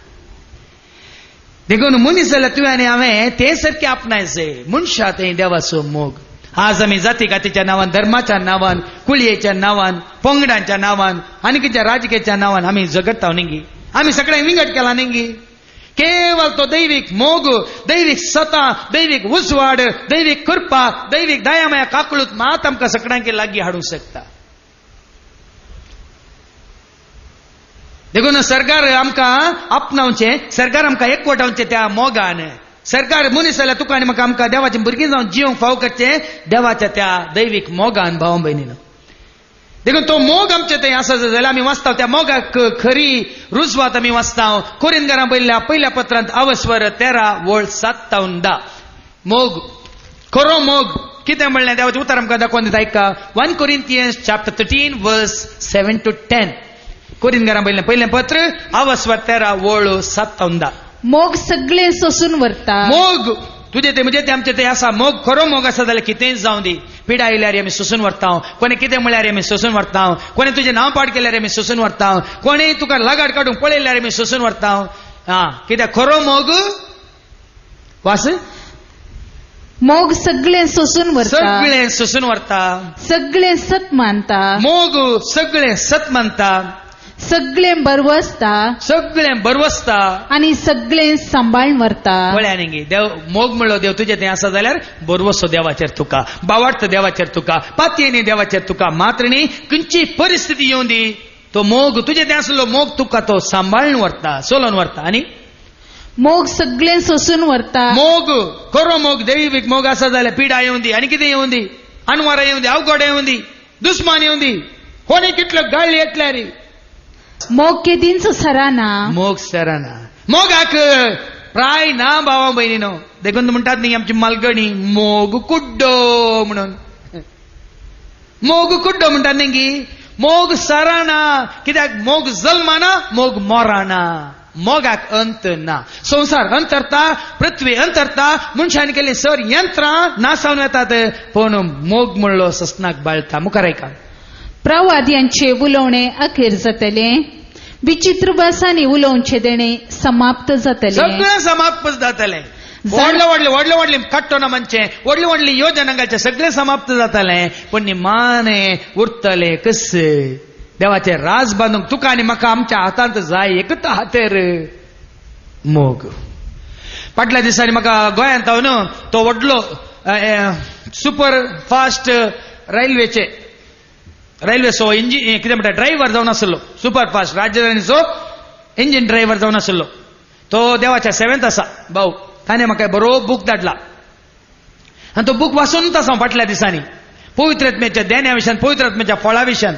देखून मनीस जाल्यार तुवें आनी हांवें तें सारकें आपणायचें, मनशा थंय देवाचो मोग. आज आमी जाती कातीच्या नांवान, धर्माच्या नांवान, कुळयेच्या नांवान, पंगडांच्या नांवान आनी कितें राजकीयाच्या नांवान आमी झगडटा न्ही, आमी सगळें विंगड केलां न्ही. केवळ तो दैवीक मोग, दैवीक सता, दैवीक उजवाड, दैवीक कृपा, दैवीक दयामाया काकळूत मात आमकां सगळ्यांक लागीं हाडूंक शकता. देखून सरकार आमकां आपणावचें, सरकार आमकां एकवटावचें त्या मोगान. सरकार मनीस जाल्यार तुका आनी म्हाका आमकां देवाचें भुरगीं जावन जिवंक फाव करचें देवाच्या त्या दैवीक मोगान भाव भयणीन. देखून तो मोग आमचे थंय आसा जाल्यार आमी वाचता त्या मोगाक खरी रुजवात आमी वाचता कोरिंदकारां बरयल्ल्या पयल्या पत्रांत अवस्वर 13 ओळ 7 10. मोग, खरो मोग कितें म्हणलें देवाचें उतर आमकां दाखोवन दिता आयका. 1 Corinthians chapter 13 verse 7 to 10, कोरिंदकारां बरयल्लें पयलें पत्र अवस्वर 13 ओळ 7 10. मोग सगळें सोसून व्हरता, मोग तुजे ते म्हजे ते आमचे ते आसा, मोग खरो मोग आसा जाल्यार कितेंय जावं दी, पिडा आयल्यार आमी सोसून व्हरता, कोणें कितें म्हळ्यार आमी सोसून व्हरता, कोणें तुजें नांव पाड केल्यार आमी सोसून व्हरता, कोणें तुका लगाड काडूंक पळयल्यार आमी सोसून व्हरता. आं, कित्याक खरो मोग वास, मोग सगळें सोसून व्हरता, सगळें सोसून व्हरता, सगळें सत मानता, मोग सगळें सत मानता, सगळें बरवसता, सगळें बरवसता आनी सगळें सांबाळून व्हरता. पळया न्ही, देव मोग म्हणलो देव तुजें तें आसा जाल्यार बरवसो देवाचेर तुका, बावार्थ देवाचेर तुका, पातयेनी देवाचेर तुका, मात्र न्ही खंयची परिस्थिती येवं दी, तो मोग तुजें तें आसलो मोग तुका तो सांबाळून व्हरता, चलोवन व्हरता. आनी मोग सगळें सोसून व्हरता, मोग खरो मोग दैवीक मोग आसा जाल्यार पिडा येवं दी आनी कितें येवं दी, अनवारां येवं दी, अवघड येवं दी, दुस्मान येवं दी, कोणी कितलो गाळी येतल्यार मोग केदींच सराना. मोग सराना. मोगाक प्राय ना भावा भयणीनो. देखून म्हणटात न्ही आमची मालगणी मोग कुड्डो म्हणून. मोग कुड्डो म्हणटात न्ही की मोग सराना. कित्याक मोग जल्माना, मोग मोराना. मोगाक अंत ना. संवसार अंतरता, पृथ्वी अंतरता, मनशान केल्ली सर यंत्रां नासावन येतात, पूण मोग म्हणलो ससनाक बाळता. मुखार आयका. प्रवाद्यांचे उलोवणे अखेर जातले, विचित्र भासांनी उलोवचे देणे समाप्त जातले. सगळें समाप्त जातलें. व्हडले व्हडले व्हडले व्हडले काट्टोना म्हणचे व्हडली व्हडली योजना घालचे सगळें समाप्त जातलें, पूण निमाणें उरतलें कस देवाचें राज बांदूंक तुका आनी म्हाका आमच्या हातांत जाय एकच हातेर मोग. फाटल्या दिसांनी म्हाका गोंयांत हांव न्हू तो व्हडलो सुपर फास्ट रेल्वेचे रेल्वेचो इंजिन कितें म्हणटा ड्रायव्हर जावन आसलो. सुपर फास्ट राजधानीचो इंजिन ड्रायव्हर जावन आसलो. तो देवाच्या सेवेंत आसा भाऊ. ताणें म्हाका बरो बूक धाडला आनी तो बूक वाचूनच आसा फाटल्या दिसांनी, पवित्र आत्म्याच्या देण्या विशयान, पवित्र आत्म्याच्या फळा विशयान.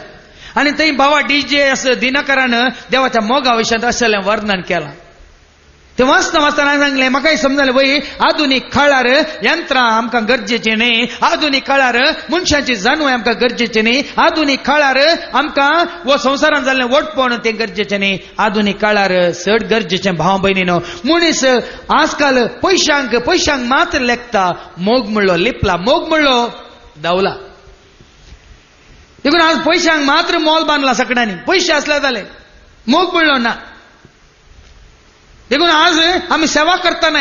आनी थंय बाबा डी जे एस दिनकरान देवाच्या मोगा विशयांत असलें वर्णन केलां. ते वाचता वाचतना सांगलें म्हाकाय समजलें वय आधुनीक काळार यंत्रां आमकां गरजेचें न्ही, आधुनीक काळार मनशाची जाणवय आमकां गरजेचें न्ही, आधुनीक काळार आमकां वो संवसारांत जाल्लें वटपण तें गरजेचें न्ही. आधुनीक काळार चड गरजेचें भाव भयणीनो मनीस आजकाल पयशांक पयशांक मात्र लेखता. मोग म्हणलो लिपला, मोग म्हणलो धांवला. देखून आज पयशांक मात्र मोल बांदला सगळ्यांनी. पयशे आसल्यार जाले, मोग म्हणलो ना. देखून आज आमी सेवा करतना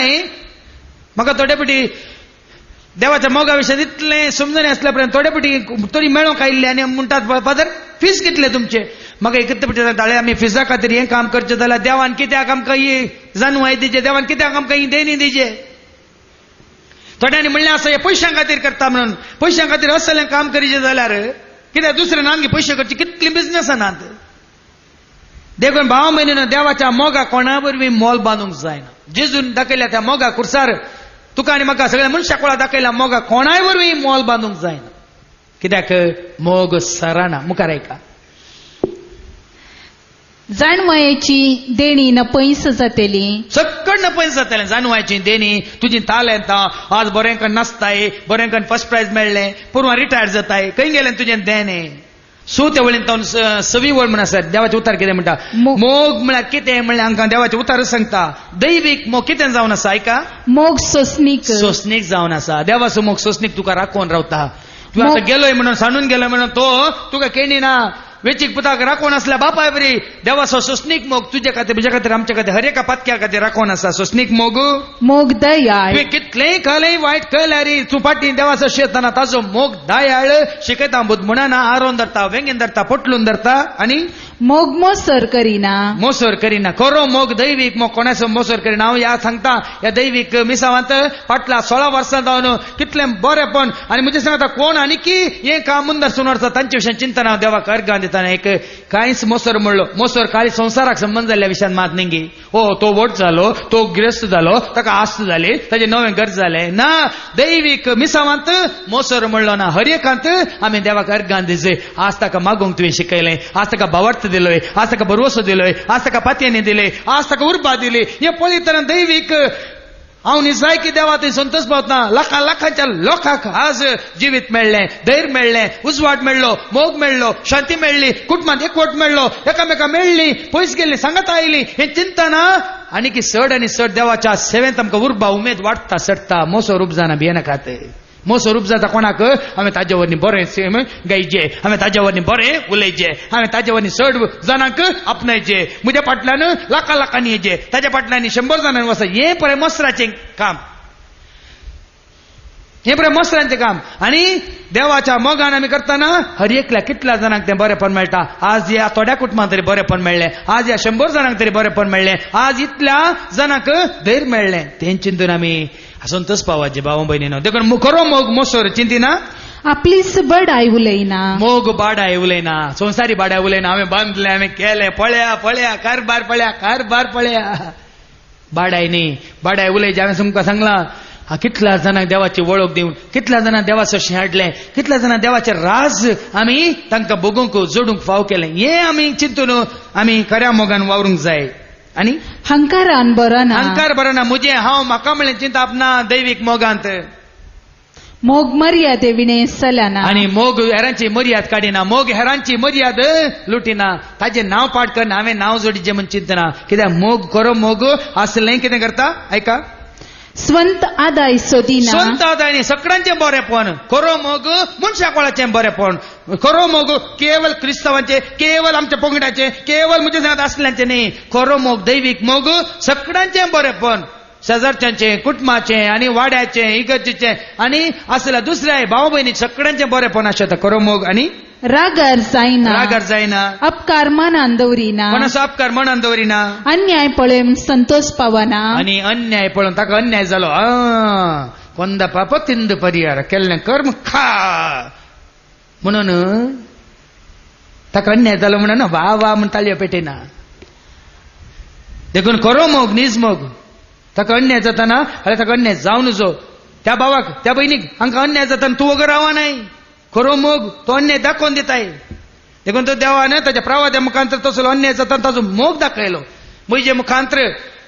म्हाका थोडे पटी देवाच्या मोगा विशयान इतलें समजणी आसल्या पर्यंत थोडे पटी तरी मेळोंक आयिल्ले आनी म्हणटात फादर फीज कितले तुमचे. म्हाका एकत्र पटी सांगता आमी फिजा खातीर हें काम करचें जाल्यार देवान कित्याक आमकां ही जाणवाय दिचे, देवान कित्याक आमकां ही देणी दिचे. थोड्यांनी म्हणलें आसा हे पयशां खातीर करता म्हणून. पयशां खातीर असलें काम करीचें जाल्यार कित्याक दुसरें नांगी पयशे करचे कितली बिजनेस नात. देखून भाव भयणीनो देवाच्या मोगा कोणा वरवीं मोल बांदूंक जायना. जेजून दाखयल्या त्या मोगा कुर्सार तुका आनी म्हाका सगळ्या मनशा कोळा दाखयल्या मोगा कोणाय वरवीं मोल बांदूंक जायना. कित्याक मोग सराना. मुखार आयका. जाणवयेची देणी नपयस जातली. सगळं नपयस जातलें जाणवयाची देणी. तुजी तालेंतां आज बरें नाचताय, बरें फर्स्ट प्रायज मेळ्ळें, पूर्व रिटायर जाताय, खंय गेलें तुजें देणें. सो त्या वळीन तावन सवी वळ म्हण आसा देवाचें उतार कितें म्हणटा. मोग म्हळ्यार कितें म्हणल्यार आमकां देवाचें उतार सांगता. दैवीक मोग कितें जावन आसा आयका. मोग सोंसणीक, सोंसणीक जावन आसा. देवाचो मोग सोंसणीक तुका राखोवन रावता. तूं आतां गेलोय म्हणून सांडून गेलोय म्हणून तो तुका केणी ना. वेचीक पुताक राखोवन आसल्या बापाय बरी देवाचो सोंसणीक मोग तुजे खातीर, म्हज्या खातीर, आमच्या खातीर, हर एका पातक्या खातीर राखोवन आसा. सोंसणीक मोग. मोग दयाळ. तुवें कितलेंय खालें वायट केल्यार तूं फाटीं देवाचो शेताना ताजो मोग दयाळ शिकयता, बुदमुणाना आरोवन धरता, वेंगेन धरता, पोटलून धरता आनी मोग मोसर करिना. मोसर करिना. खरो मोग दैवीक मोग कोणाचो मोसर करिना. हांव ह्या सांगता ह्या दैवीक मिसावांत फाटल्या 16 वर्सां जावन कितलें बरेंपण आनी म्हजें सांगता कोण आनी की हें काम मुंदर सून वर्सा तांचे विशयान चिंतना हांव देवाक अर्गां दितना एक कांयच मोसर म्हणलो. मोसर काळी संवसाराक संबंद जाल्ल्या विशयान मात न्ही. ओ तो व्हड जालो, तो गिरेस्त जालो, ताका आस्त जाली, ताजें नवें घर जालें ना. दैवीक मिसावांत मोसर म्हणलो ना. हर एकांत आमी देवाक अर्गां दिजे. आज ताका मागूंक तुवें शिकयलें, आज ताका भावार्थ दिलोय, आज ताका भरवसो दिलोय, आज ताका पातयेनी दिले, आज ताका उर्बा दिली. हें पळयतना दैवीक हांव निजाय की देवा थंय संतोष पावतना लाखां लाखांच्या लोकांक आज जिवीत मेळ्ळें, धैर्य मेळ्ळें, उजवाड मेळ्ळो, मोग मेळ्ळो, शांती मेळ्ळी, कुटुंबांत एकवट मेळ्ळो, एकामेका मेळ्ळी, पयस गेल्ली सांगता आयली. हें चिंतना आनी की चड आनी चड देवाच्या सेवेंत आमकां उर्बा उमेद वाडटा चडटा. मोसो रूप जाना भियेनाकात. मोसो रूप जाता कोणाक हांवें ताजे वरवीं बरें गायचें, हांवें ताजे वरवीं बरें उलयचें, हांवें ताजे वरवीं चड जाणांक आपणायचें, म्हज्या फाटल्यान लाखां लाखांनी येचें, ताज्या फाटल्यान 100 जाणांनी वचप. हें पळय मोसराचें काम, हें पळय मोसरांचें काम. आनी देवाच्या मोगान आमी करतना हर एकल्या कितल्या जाणांक तें बरेंपण मेळटा. आज ह्या थोड्या कुटुंबांत तरी बरेंपण मेळ्ळें, आज ह्या 100 जाणांक तरी बरेंपण मेळ्ळें, आज इतल्या जाणांक धैर्य मेळ्ळें. तें चिंतून आमी संतोष पावाचे भाव भयणीनो. देखून खरो मोग मोसर चिंतिना. आपलीच बडाय उलयना. मोग बाडाय उलयना, संवसारी बाडाय उलयना. हांवें बांदलें, हांवें केलें, पळया पळया कारबार पळया कारबार पळया. बाडाय न्ही, बाडाय उलयचे. हांवें तुमकां सांगलां हा कितल्या जाणांक देवाची वळख दिवन, कितल्या जाणांक देवाचो हाडलें, कितल्या जाणांक देवाचे राज आमी तांकां भोगूंक जोडूंक फाव केलें, हें आमी चिंतून आमी खऱ्या मोगान वावरूंक जाय. आनी हंकारान बरो ना, हंकार बरो ना, म्हजें हांव म्हाका म्हणलें चिंताप ना दैवीक मोगांत. मोग मर्यादे विणे चलना, आनी मोग हेरांची मर्याद काडिना, मोग हेरांची मर्याद लुटिना, ताजें नांव पाठ करना, हांवें नांव जोडीचें म्हूण चिंतना. कित्याक मोग खरो मोग आसलें कितें करता आयका, स्वंत आदाय सोदिना, स्वंत आदाय न्ही, सगळ्यांचें बरेंपण. खरो मोग मनशा कोळाचें बरेंपण, खरो मोग केवल क्रिस्तांवांचें, केवल आमच्या पंगडाचें, केवल म्हज्या सांगात आसल्यांचें न्ही. खरो मोग दैवीक मोग सगळ्यांचें बरेंपण, शेजारच्यांचें, कुटुंबाचें आनी वाड्याचें, इगर्जेचें आनी आसल्या दुसऱ्या भाव भयणी सगळ्यांचें बरेंपण आसता खरो मोग. आनी रागार जायना, रागार जायना, अपकार मनान दवरिना, कोणाचो अपकार मनान दवरिना, अन्याय पळोवन संतोष पावना, आनी अन्याय पळोवन ताका अन्याय जालो, कोंदा पाप तिंद परिहार केल्लें कर्म खा म्हणून ताका अन्याय जालो म्हणून वा वा म्हण ताळयो पेटयना. देखून खरो मोग नीज मोग ताका अन्याय जाताना, अरे ताका अन्याय जावं नजो, त्या भावाक त्या भयणीक हांकां अन्याय जाताना तूं वगर रावा नाय. खरो मोग तो अन्याय दाखोवन दिताय. देखून तो देवान ताच्या प्रवाद्या मुखांतर तसलो अन्याय जाताना ताजो मोग दाखयलो. म्हजे मुखांतर,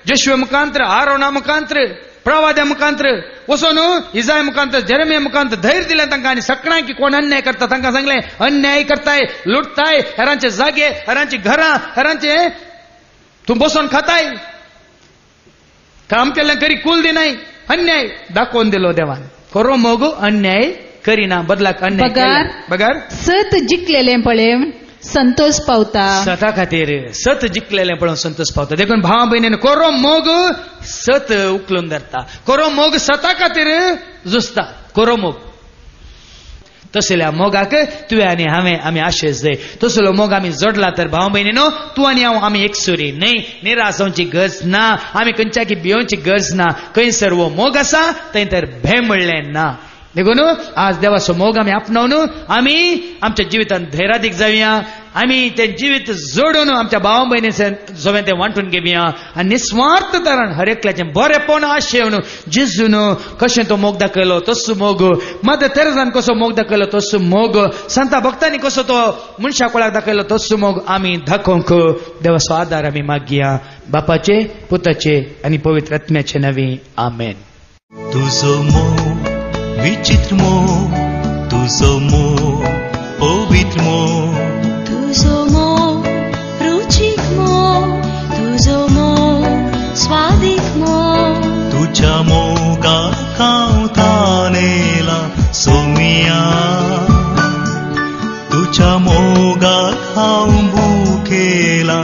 जोशुआ मुखांतर, आरोना मुखांतर, प्रवाद्या मुखांतर वचोन इजाय मुखांतर, जेरेमिया मुखांतर धैर्य दिलें तांकां. आनी सगळ्यांक कोण अन्याय करता तांकां सांगलें, अन्याय करताय, लुटताय, हेरांचे जागे, हेरांची घरां, हेरांचे तूं बसोन खाताय, काम केल्लें करी कूल दिनाय, अन्याय दाखोवन दिलो देवान. खरो मोग अन्याय करीना, बदलाक अन्याय बगर सत जिखलेलें पळोवन संतोष पावता, सता खातीर सत जिखलेलें पळोवन संतोष पावता. देखून भाव भयणीन खरो मोग सत उखलून धरता, खरो मोग सता खातीर झुजता. खरो मोग तसल्या मोगाक तुवें आनी हांवें आमी आशेस जाय. तसलो मोग आमी जोडला तर भाव भयणीनो तूं आनी हांव आमी एकसुरी न्हय, निराश जावची गरज ना, आमी खंयच्याकी भियोवची गरज ना. खंयसर हो मोग आसा थंय तर भंय म्हणलें ना. देखून आज देवाचो मोग आमी आपणावन आमी आमच्या जिवितांत धैर्यादीक जावया, आमी तें जिवीत जोडून आमच्या भाव भयणी सगळें तें वांटून घेवया आनी निस्वार्थ तरान हर एकल्याचें बरेंपण आशेवन जेजून कशें तो मोग दाखयलो तसो मोग, मदर तेरेजान कसो मोग दाखयलो तसो मोग, संता भक्तांनी कसो तो मनशा कोळाक दाखयलो तसो मोग आमी दाखोवंक देवाचो आदार आमी मागया. बापाचे, पुताचे आनी पवित्र आत्म्याचे नांवी आमेन. तुजो मोग विचित्र मोग, तुजो मोग पवित्र मोग, तुजो मोग रुचीक मोग, तुजो मोग स्वादीक मोग, तुझ्या मोगाक हांव तानेला सोमिया, तुझ्या मोगाक हांव भुकेला.